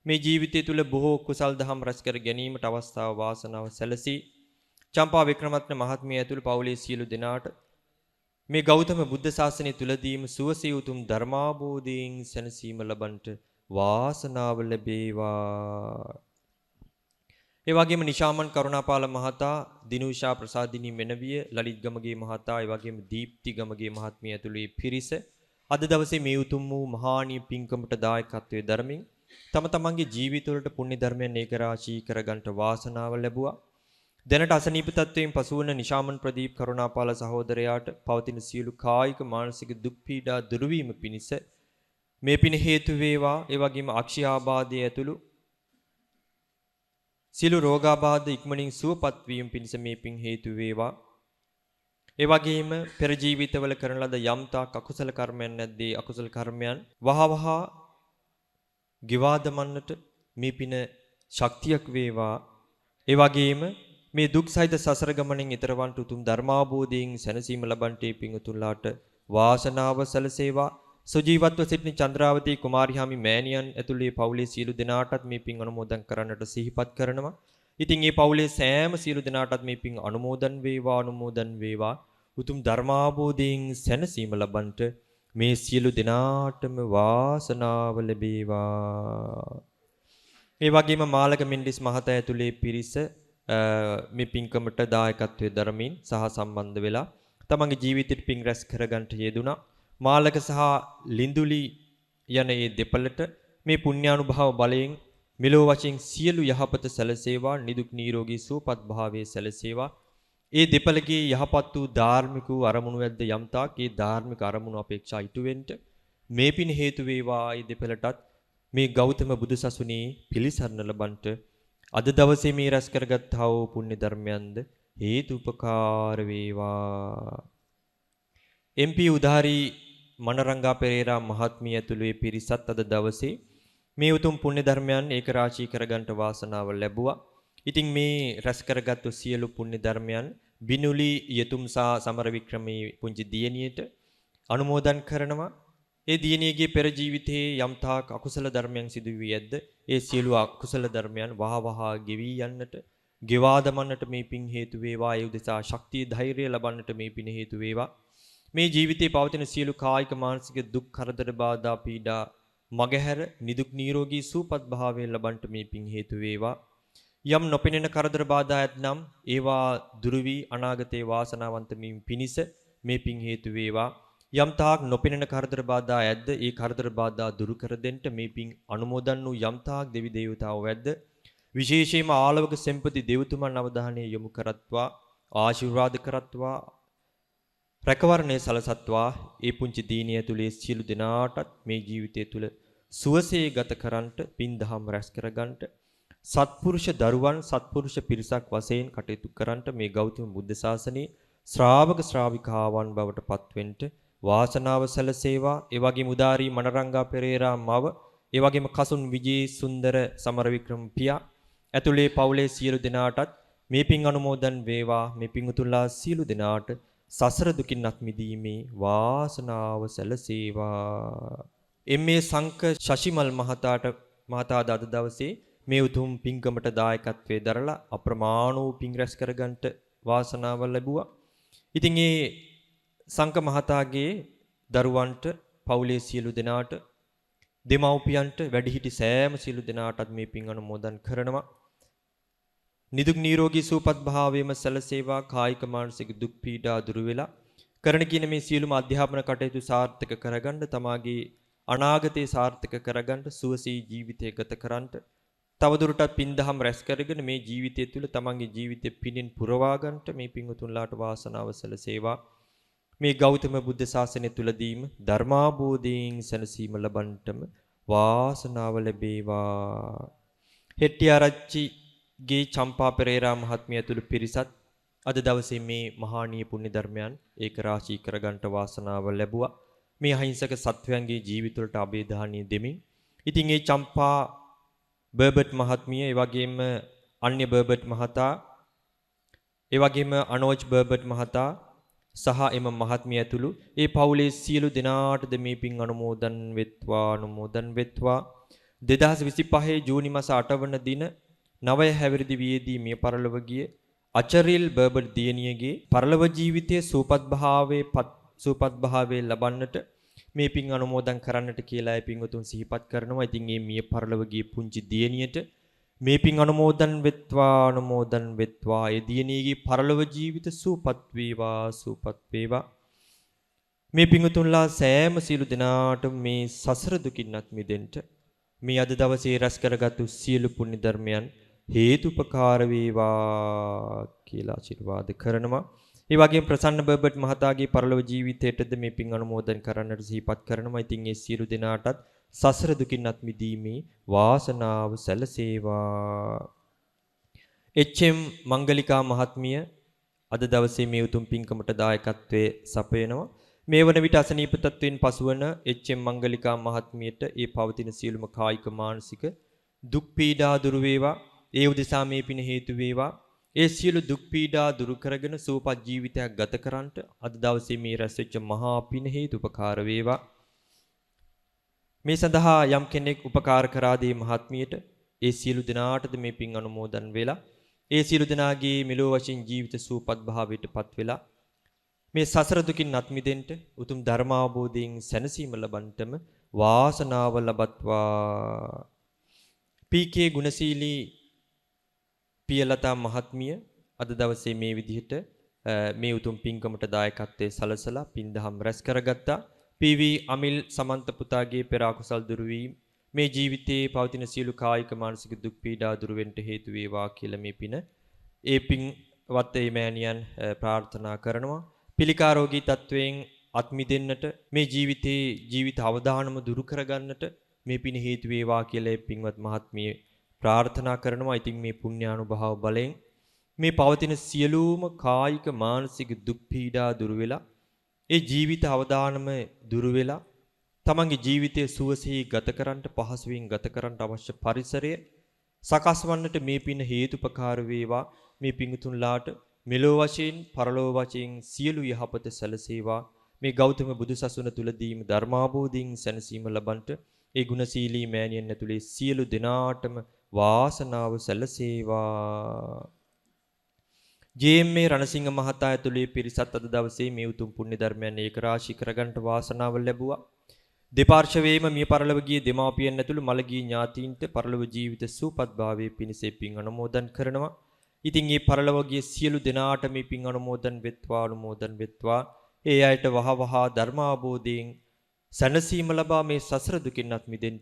මේ ජීවිතය තුළ බොහෝ කුසල් දහම් රැස් කර ගැනීමට අවස්ථාව වාසනාව සැලසී චම්පා වික්‍රමරත්න මහත්මිය ඇතුළු පවුලේ සියලු දෙනාට මේ ගෞතම බුද්ධ ශාසනය තුලදීම සුවසේ උතුම් ධර්මාබෝධයෙන් සැනසීම ලබන්නට වාසනාව ලැබේවා. ඒ වගේම නිශාමන් කරුණාපාල මහතා, දිනුෂා ප්‍රසාදිනී මෙනවිය, ලලිත් ගමගේ මහතා, ඒ වගේම දීප්ති ගමගේ මහත්මිය ඇතුළු පිරිස අද දවසේ මේ උතුම් වූ මහානීය පින්කමට දායකත්වයේ දරමින් තම තමන්ගේ ජීවිතවලට පුණ්‍ය ධර්මයන් ඒකරාශී කරගන්නට වාසනාව ලැබුවා. දැනට අසනීප තත්වයෙන් පසුවන නිශාමන් ප්‍රදීප් කරුණාපාල සහෝදරයාට පවතින සියලු කායික මානසික දුක් පීඩා දුරු වීම පිණිස මේ පින හේතු වේවා. ඒ වගේම අක්ෂි ආබාධය ඇතුළු සියලු රෝගාබාධ ඉක්මනින් සුවපත් වීම පිණිස මේ පින් හේතු වේවා. ඒ වගේම පෙර ජීවිතවල කරන ලද යම් තාක් අකුසල කර්මයන් නැද්දී අකුසල කර්මයන් වහවහ ගෙවා දමන්නට මේ පින ශක්තියක් වේවා. ඒ වගේම මේ දුක් සහිත සසර ගමනෙන් ඈතර වන්ට උතුම් ධර්මාබෝධයෙන් සැනසීම ලබන්ට පින්තුන්ලාට වාසනාව සැලසේවා. සුජීවත්ව සිටින චන්ද්‍රාවතී කුමාරිහාමි මෑණියන් ඇතුළු පවුලේ සියලු දෙනාටත් මේ පින් අනුමෝදන් කරන්නට සිහිපත් කරනවා. ඉතින් මේ පවුලේ සෑම සියලු දෙනාටත් මේ පින් අනුමෝදන් වේවා, අනුමෝදන් වේවා. උතුම් ධර්මාබෝධයෙන් සැනසීම ලබන්ට මේ සියලු දෙනාටම වාසනාව ලැබේවා. ඒ වගේම මාලක මෙන්ඩිස් මහතා ඇතුළේ පිරිස මේ පින්කමට දායකත්වයේ දරමින් සහ සම්බන්ධ වෙලා තමන්ගේ ජීවිතයට පින් රැස් කරගන්නට යෙදුණා. මාලක සහ ලිඳුලි යන ඒ දෙපළට මේ පුණ්‍යානුභව බලයෙන් මෙලොව වශයෙන් සියලු යහපත සැලසේවා, නිදුක් නිරෝගී සුවපත් භාවයේ සැලසේවා. ඒ දෙපළගේ යහපත් වූ ධාර්මික වූ අරමුණු ඇද්ද යම් තාක් ඒ ධාර්මික අරමුණු අපේක්ෂා ඉටු වෙන්න මේ පින් හේතු වේවා. ඒ දෙපළටත් මේ ගෞතම බුදුසසුනේ පිළිසරණ ලබන්ට අද දවසේ මේ රැස් කරගත්තා වූ පුණ්‍ය ධර්මයන්ද හේතු උපකාර වේවා. එම්.පී. උදාරි මනරංගා පෙරේරා මහත්මිය ඇතුළු ඒ පිරිසත් අද දවසේ මේ උතුම් පුණ්‍ය ධර්මයන් ඒක රාශී කරගන්නට වාසනාව ලැබුවා. ඉතින් මේ රැස් කරගත්තු සියලු පුණ්‍ය ධර්මයන් බිනුලි යතුම්සා සමරවික්‍රමී පුංචි දියණියට අනුමෝදන් කරනවා. ඒ දියණියගේ පෙර ජීවිතයේ යම් තාක් අකුසල ධර්මයන් සිදු වී ඇද්ද, ඒ සියලු අකුසල ධර්මයන් වහ වහ ගෙවී යන්නට, ගෙවා දමන්නට මේ පින් හේතු වේවා. ඒ උදෙසා ශක්තිය ධෛර්යය ලබන්නට මේ පින් හේතු වේවා. මේ ජීවිතයේ පවතින සියලු කායික මානසික දුක් කරදර බාධා පීඩා මගහැර නිදුක් නිරෝගී සුවපත් භාවය ලබන්නට මේ පින් හේතු වේවා. යම් නොපෙනෙන කරදර බාධා ඇතනම් ඒවා දුරු වී අනාගතේ වාසනාවන්ත වීම පිණිස මේ පින් හේතු වේවා. යම් තාක් නොපෙනෙන කරදර බාධා ඇද්ද, ඒ කරදර බාධා දුරු කර දෙන්න මේ පින් අනුමෝදන් වූ යම් තාක් දෙවි දේවතාවෝ ඇද්ද, විශේෂයෙන්ම ආලවක සෙම්පති දෙව්තුමන් අවධානය යොමු කරත්වා, ආශිර්වාද කරත්වා, රැකවරණය සලසත්වා. ඒ පුංචි දීනිය ඇතුලේ සියලු දෙනාටත් මේ ජීවිතය තුළ සුවසේ ගත කරන්නට, පින් දහම් රැස් කරගන්නට, සත්පුරුෂ දරුවන් සත්පුරුෂ පිරිසක් වශයෙන් කටයුතු කරන්නට මේ ගෞතම බුද්ධ ශාසනයේ ශ්‍රාවක ශ්‍රාවිකාවන් බවට පත්වෙන්න වාසනාව සැලසේවා. ඒ වගේම උදාරී මනරංගා පෙරේරා මව, ඒ වගේම කසුන් විජේ සුන්දර සමරවික්‍රම පියා ඇතුලේ පවුලේ සියලු දෙනාටත් මේ පින් අනුමෝදන් වේවා. මේ පින් උතුම්ලා සියලු දෙනාට සසර දුකින් අත් මිදීමේ වාසනාව සැලසේවා. එම්.ඒ. සංක ශශිමල් මහතාද අද දවසේ මේ උතුම් පින්කමට දායකත්වයේ දරලා අප්‍රමාණ වූ පින් රැස් කරගන්නට වාසනාව ලැබුවා. ඉතින් ඒ සංක මහතාගේ දරුවන්ට, පවුලේ සියලු දෙනාට, දෙමව්පියන්ට, වැඩිහිටි සෑම සියලු දෙනාටත් මේ පින් අනුමෝදන් කරනවා. නිදුක් නිරෝගී සුවපත් භාවයේම සැලසේවා. කායික මානසික දුක් පීඩා දුරු වෙලා කරන කියන මේ සියලුම අධ්‍යාපන කටයුතු සාර්ථක කරගන්න, තමාගේ අනාගතය සාර්ථක කරගන්න, සුවසේ ජීවිතය ගත කරන්නට, තවදුරටත් පින් දහම් රැස් කරගෙන මේ ජීවිතය තුළ තමන්ගේ ජීවිතය පිනෙන් පුරවා ගන්නට මේ පින්වතුන්ලාට වාසනාව සැලසේවා. මේ ගෞතම බුද්ධ ශාසනය තුලදීම ධර්මාබෝධයෙන් සැනසීම ලබන්නටම වාසනාව ලැබේවා. හෙට්ටිආරච්චිගේ චම්පා පෙරේරා මහත්මිය ඇතුළු පිරිසත් අද දවසේ මේ මහානීය පුණ්‍ය ධර්මයන් ඒක රාශී කරගන්නට වාසනාව ලැබුවා. මේ අහිංසක සත්වයන්ගේ ජීවිතවලට අභේදානිය දෙමින් ඉතින් ඒ චම්පා බර්බට් මහත්මිය, ඒ වගේම අන්‍ය බර්බට් මහතා, ඒ වගේම අනෝජ් බර්බට් මහතා සහ එම මහත්මිය ඇතුළු ඒ පවුලේ සියලු දෙනාටද මේ පින් අනුමෝදන් වෙත්වා, අනුමෝදන් වෙත්වා. 2025 ජූනි මාස 8 වන දින 9 හැවිරිදි වියේදී මිය පරලොව ගිය අචරිල් බර්බට් දියණියගේ පරලොව ජීවිතයේ සුවපත් භාවයේ ලබන්නට මේ පින් අනුමෝදන් කරන්නට කියලා ඒ පින්වතුන් සිහිපත් කරනවා. ඉතින් මේ මිය පරලොව ගිය පුංචි දියණියට මේ පින් අනුමෝදන් වෙත්වා, අනුමෝදන් වෙත්වා. ඒ දියණියගේ පරලොව ජීවිත සුවපත් වේවා, සුවපත් වේවා. මේ පින්වතුන්ලා සෑම සියලු දෙනාටම මේ සසර දුකින් අත් මිදෙන්න මේ අද දවසේ රැස් කරගත්තු සියලු පුණ්‍ය ධර්මයන් හේතුපකාර වේවා කියලා ආශිර්වාද කරනවා. ඒ වගේම ප්‍රසන්න බර්බට් මහතාගේ පරලොව ජීවිතයටද මේ පින් අනුමෝදන් කරන්නට සිහිපත් කරනවා. ඉතින් ඒ සියලු දෙනාටත් සසර දුකින් අත් මිදීමේ වාසනාව සැලසේවා. එච්.එම්. මංගලිකා මහත්මිය අද දවසේ මේ උතුම් පින්කමට දායකත්වයේ සපයනවා. මේ වන විට අසනීප තත්වයෙන් පසුවන එච්.එම්. මංගලිකා මහත්මියට ඒ පවතින සියලුම කායික මානසික දුක් පීඩා දුරු වේවා. ඒ උදෙසා මේ පින හේතු වේවා. ඒ සියලු දුක් පීඩා දුරු කරගෙන සුවපත් ජීවිතයක් ගත කරන්නට අද දවසේ මේ රැස් වෙච්ච මහා පින හේතු උපකාර වේවා. මේ සඳහා යම් කෙනෙක් උපකාර කරාදී මහත්මියට ඒ සියලු දෙනාටද මේ පින් අනුමෝදන් වෙලා ඒ සියලු දෙනාගේ මෙලොව වශයෙන් ජීවිත සුවපත් භාවයට පත් වෙලා මේ සසර දුකින් අත් මිදෙන්න උතුම් ධර්මාවබෝධයෙන් සැනසීම ලබන්නටම වාසනාව ලබත්වා. පී.කේ ගුණශීලී පියලතා මහත්මිය අද දවසේ මේ විදිහට මේ උතුම් පින්කමට දායකත්වයේ සලසලා පින් දහම් රැස් කරගත්තා. පී.වී. අමිල් සමන්ත පුතාගේ පෙර අකුසල් දුරු වීම මේ ජීවිතයේ පවතින සියලු කායික මානසික දුක් පීඩා දුරු වෙන්න හේතු වේවා කියලා මේ පින ඒ පින්වත් ඒ මෑණියන් ප්‍රාර්ථනා කරනවා. පිළිකා රෝගී තත්වයෙන් අත් මිදෙන්නට මේ ජීවිතයේ ජීවිත අවදානම දුරු කරගන්නට මේ පින හේතු වේවා කියලා ඒ පින්වත් මහත්මිය ප්‍රාර්ථනා කරනවා. ඉතින් මේ පුණ්‍යානුභාව බලයෙන් මේ පවතින සියලුම කායික මානසික දුක් පීඩා දුරු වෙලා ඒ ජීවිත අවදානම දුරු වෙලා තමන්ගේ ජීවිතය සුවසේ ගත කරන්නට පහසුවෙන් ගත කරන්නට අවශ්‍ය පරිසරය සකස් වන්නට මේ පින හේතුපකාර වේවා. මේ පින්තුන්ලාට මෙලොව වශයෙන් පරලොව වශයෙන් සියලු යහපත සැලසේවා. මේ ගෞතම බුදු සසුන තුලදීම ධර්මාබෝධයෙන් සැනසීම ලබන්නට ඒ ගුණශීලී මෑණියන් ඇතුලේ සියලු දෙනාටම වාසනාව සැලසේවා. ජේ.එම්.ඒ. රණසිංහ මහතා ඇතුළේ පිරිසත් අද දවසේ මේ උතුම් පුණ්‍ය ධර්මයන් ඒකරාශී කරගන්නට වාසනාව ලැබුවා. දෙපාර්ශවයේම මිය පරලොව ගිය දෙමාපියන් ඇතුළු මළගිය ඥාතීන්ට පරලොව ජීවිත සුවපත් භාවයේ පිණිස පින් අනුමෝදන් කරනවා. ඉතින් මේ පරලොව ගිය සියලු දෙනාට මේ පින් අනුමෝදන් වෙත්වා අනුමෝදන් වෙත්වා. ඒ අයට වහ වහා ධර්මාබෝධයෙන් සැනසීම ලබා මේ සසර දුකින් අත් මිදෙන්න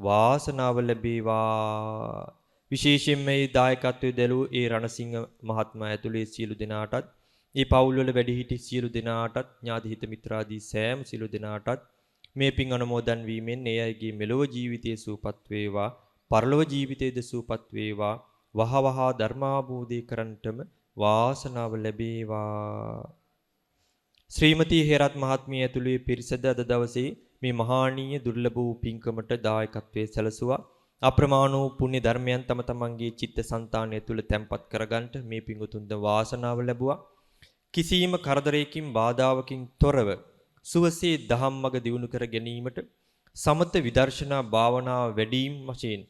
වාසනාව ලැබේවා. විශේෂයෙන්ම මේ දායකත්වයේ දැලූ ඒ රණසිංහ මහත්මයා ඇතුළේ සියලු දෙනාටත්, ඒ පවුල්වල වැඩිහිටි සියලු දෙනාටත්, ඥාති හිත මිත්‍රාදී සෑම සියලු දෙනාටත් මේ පින් අනුමෝදන් වීමෙන් ඒ අයගේ මෙලොව ජීවිතයේ සුවපත් වේවා, පරලොව ජීවිතයේද සුවපත් වේවා, වහ වහා ධර්මාභෝධය කරන්නටම වාසනාව ලැබේවා. ශ්‍රීමතී හේරත් මහත්මිය ඇතුළු පිරිසද අද දවසේ මේ මහානීය දුර්ලභ වූ පින්කමට දායකත්වයේ සැලසුවා. අප්‍රමාණ වූ පුණ්‍ය ධර්මයන් තම තමන්ගේ චිත්ත સંතානය තුළ තැන්පත් කරගන්නට මේ පින්වතුන්ද වාසනාව ලැබුවා. කිසියම් කරදරයකින් බාධාවකින් තොරව සුවසේ දහම් මඟ දියුණු කර ගැනීමට සමත විදර්ශනා භාවනා වැඩිම වශයෙන්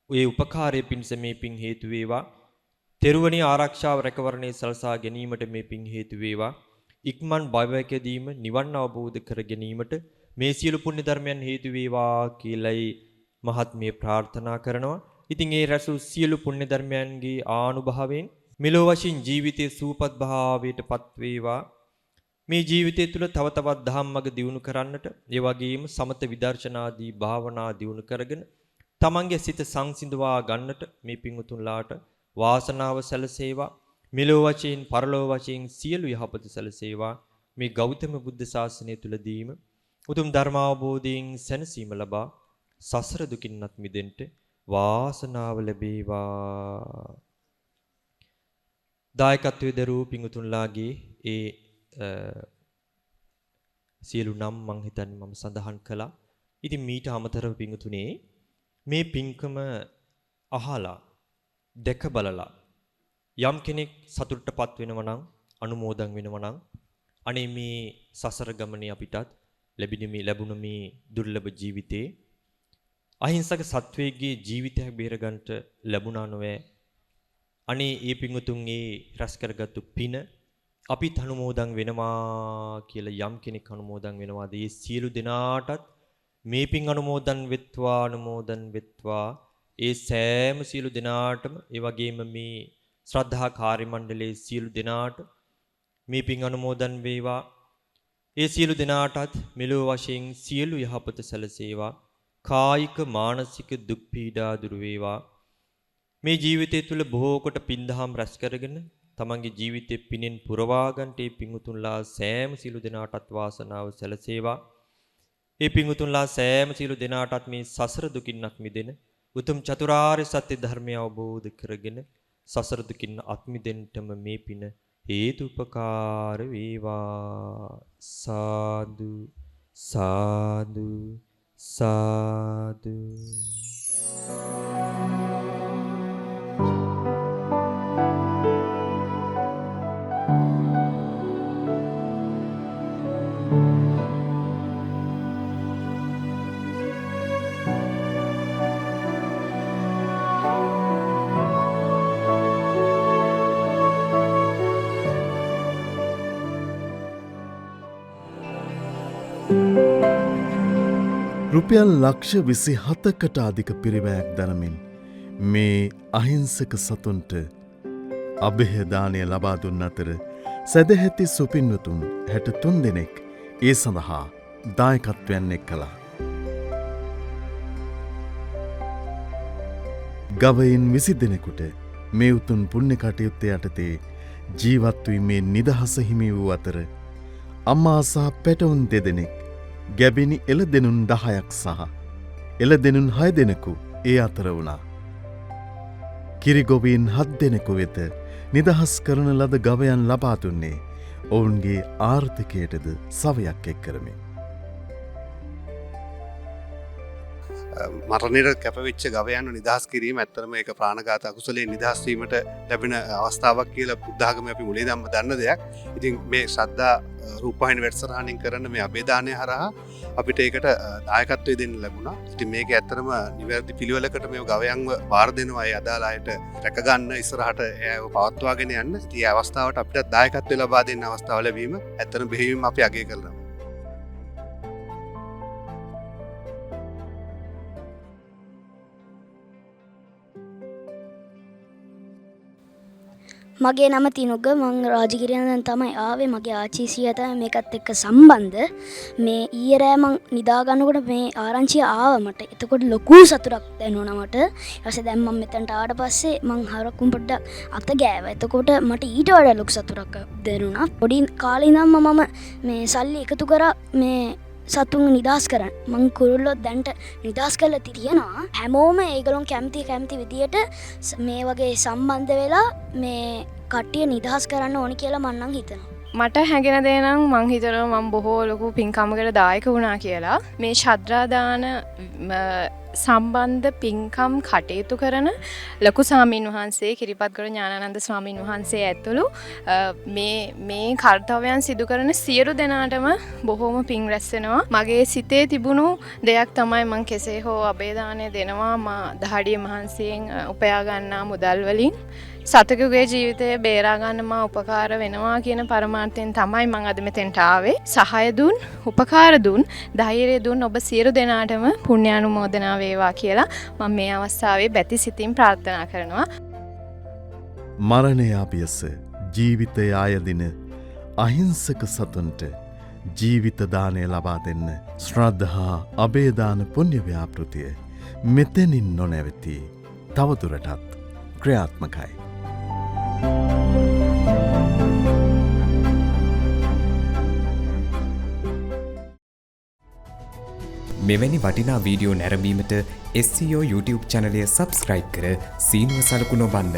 ඒ උපකාරය පිණිස මේ පින් හේතු වේවා. තෙරුවනි ආරක්ෂාව රැකවරණය සලසා ගැනීමට මේ පින් හේතු වේවා. ඉක්මන් භවයකදීම නිවන් අවබෝධ කර ගැනීමට මේ සියලු පුණ්‍ය ධර්මයන් හේතු වේවා කියලායි මහත්මිය ප්‍රාර්ථනා කරනවා. ඉතින් ඒ රැසූ සියලු පුණ්‍ය ධර්මයන්ගේ ආනුභාවයෙන් මෙලොව වශයෙන් ජීවිතයේ සූපත් භාවයට පත් වේවා. මේ ජීවිතය තුළ තව තවත් දහම් මඟ දියුණු කරන්නට, ඒ වගේම සමත විදර්ශනාදී භාවනා දියුණු කරගෙන තමන්ගේ සිත සංසිඳවා ගන්නට මේ පින්වතුන්ලාට වාසනාව සැලසේවා. මෙලොව වශයෙන් පරලොව වශයෙන් සියලු යහපත සැලසේවා. මේ ගෞතම බුද්ධ ශාසනය තුලදීම උතුම් ධර්මාවබෝධයෙන් සැනසීම ලබා සසර දුකින්වත් මිදෙන්න වාසනාව ලැබේවා. දායකත්වයේ දරූ පින්වතුන්ලාගේ ඒ සියලු නම් මං හිතන්නේ මම සඳහන් කළා. ඉතින් මීට අමතරව පින්වතුනේ මේ පින්කම අහලා දැක බලලා යම් කෙනෙක් සතුටටපත් වෙනවා නම්, අනුමෝදන් වෙනවා නම්, අනේ මේ සසර ගමනේ අපිටත් ලැබුණ මේ දුර්ලභ ජීවිතේ අහිංසක සත්වයේගේ ජීවිතයක් බේරගන්නට ලැබුණා නොවේ. අනේ ඒ පින්වතුන් ඒ රැස් කරගත්තු පින අපිත් අනුමෝදන් වෙනවා කියලා යම් කෙනෙක් අනුමෝදන් වෙනවාද, ඒ සියලු දෙනාටත් මේ පින් අනුමෝදන් වෙත්වා අනුමෝදන් වෙත්වා. ඒ සෑම සියලු දෙනාටම, ඒ වගේම මේ ශ්‍රද්ධා කාර්ය මණ්ඩලයේ සියලු දෙනාට මේ පින් අනුමෝදන් වේවා. ඒ සියලු දෙනාටත් මෙලොව වශයෙන් සියලු යහපත සැලසේවා. කායික මානසික දුක් පීඩා දුරු වේවා. මේ ජීවිතය තුළ බොහෝ කොට පින් දහම් රැස් කරගෙන තමන්ගේ ජීවිතේ පිනෙන් පුරවා ගන්නට ඒ පින්වතුන්ලා සෑම සියලු දෙනාටත් වාසනාව සැලසේවා. ඒ පින්වතුන්ලා සෑම සියලු දෙනාටත් මේ සසර දුකින්වත් මිදෙන උතුම් චතුරාර්ය සත්‍ය ධර්මය අවබෝධ කරගෙන සසර දුකින් අත් මිදෙන්නටම මේ පින හේතුපකාර වේවා. සාදු සාදු සාදු. රුපියල් ලක්ෂ 27කට අධික පිරිවැයක් දරමින් මේ අහිංසක සතුන්ට අභය දානය ලබා දුන් අතර සැදැහැති සුපින්වතුන් 63 දෙනෙක් ඒ සඳහා දායකත්වයන් එක් කළා. ගවයින් 20 දෙනෙකුට මේ උතුම් පුණ්‍ය කටයුත්ත යටතේ ජීවත් වීමේ නිදහස හිමි වූ අතර අම්මා සහ පැටවුන් 2 දෙනෙක්, ගැබිනි එළදෙනුන් 10ක් සහ එළදෙනුන් 6 දෙනෙකු ඒ අතර වුණා. කිරිගොවීන් 7 දෙනෙකු වෙත නිදහස් කරන ලද ගවයන් ලබා දුන්නේ ඔවුන්ගේ ආර්ථිකයටද සවයක් එක් කරමින්. මරණයට කැපවෙච්ච ගවයන්ව නිදහස් කිරීම ඇත්තටම ඒක ප්‍රාණඝාත අකුසලයෙන් නිදහස් වීමට ලැබෙන අවස්ථාවක් කියලා බුද්ධ ආගමේ අපි මුලින් ඉඳන්ම දන්න දෙයක්. ඉතින් මේ ශ්‍රද්ධා රූපවාහිනී වැඩසටහනින් කරන මේ අභයදානය හරහා අපිට ඒකට දායකත්වය දෙන්න ලැබුණා. ඉතින් මේක ඇත්තටම නිවැරදි පිළිවෙලකට මේ ගවයන්ව බාර දෙනවා ඒ අදාළ අයට රැක ගන්න, ඉස්සරහට එයාව පවත්වාගෙන යන්න. ඉතින් ඒ අවස්ථාවට අපිට දායකත්වය ලබා දෙන්න අවස්ථාව ලැබීම ඇත්තටම බෙහෙවින්ම අපි අගය කරනවා. මගේ නම තිනුග. මං රාජගිරිය ඉඳන් තමයි ආවේ. මගේ ආච්චි සීයා තමයි මේකත් එක්ක සම්බන්ධ. මේ ඊයේ රෑ මං නිදා ගන්නකොට මේ ආරංචිය ආවා මට. එතකොට ලොකු සතුටක් දැනුණා මට. ඊට පස්සේ දැන් මං මෙතනට ආවට පස්සේ මං හරකුන් පොඩ්ඩක් අත ගෑවා. එතකොට මට ඊට වඩා ලොකු සතුටක් දැනුණා. පොඩි කාලේ ඉඳන්ම මම මේ සල්ලි එකතු කරා මේ සතුන් නිදහස් කරන්න. මං කුරුල්ලොත් දැන්ට නිදහස් කරලා තියෙනවා. හැමෝම ඒගොල්ලොන් කැමති කැමති විදියට මේ වගේ සම්බන්ධ වෙලා මේ කට්ටිය නිදහස් කරන්න ඕනි කියලා මං නම් හිතනවා. මට හැඟෙන දේ නම් මං හිතනවා මං බොහෝ ලොකු පින්කමකට දායක වුණා කියලා. මේ ශ්‍රද්ධා දාන සම්බන්ධ පින්කම් කටයුතු කරන ලොකු ස්වාමීන් වහන්සේ, කිරිපත්ගොඩ ඥානානන්ද ස්වාමීන් වහන්සේ ඇතුළු මේ මේ කර්තව්‍යයන් සිදු කරන සියලු දෙනාටම බොහෝම පින් රැස් වෙනවා. මගේ සිතේ තිබුණු දෙයක් තමයි මං කෙසේ හෝ අභයදානය දෙනවා, මා දහඩිය මහන්සියෙන් උපයා ගන්නා මුදල් වලින් සතෙකුගේ ජීවිතය බේරා ගන්න මා උපකාර වෙනවා කියන පරමාර්ථයෙන් තමයි මං අද මෙතෙන්ට ආවේ. සහාය දුන්, උපකාර දුන්, ධෛර්යය දුන් ඔබ සියලු දෙනාටම පුණ්‍යානුමෝදනා වේවා කියලා මම මේ අවස්ථාවේ බැති සිතින් ප්‍රාර්ථනා කරනවා. මරණය අපියස ජීවිතය අයදින අහිංසක සතුන්ට ජීවිත දානය ලබා දෙන්න ශ්‍රද්ධා අභයදාන පුණ්‍ය ව්‍යාපෘතිය මෙතැනින් නොනැවතී තවදුරටත් ක්‍රියාත්මකයි. මෙවැනි වටිනා වීඩියෝ නැරඹීමට SEO YouTube චැනලය සබස්ක්‍රයිබ් කර සීනුව සලකුණ ඔබන්න.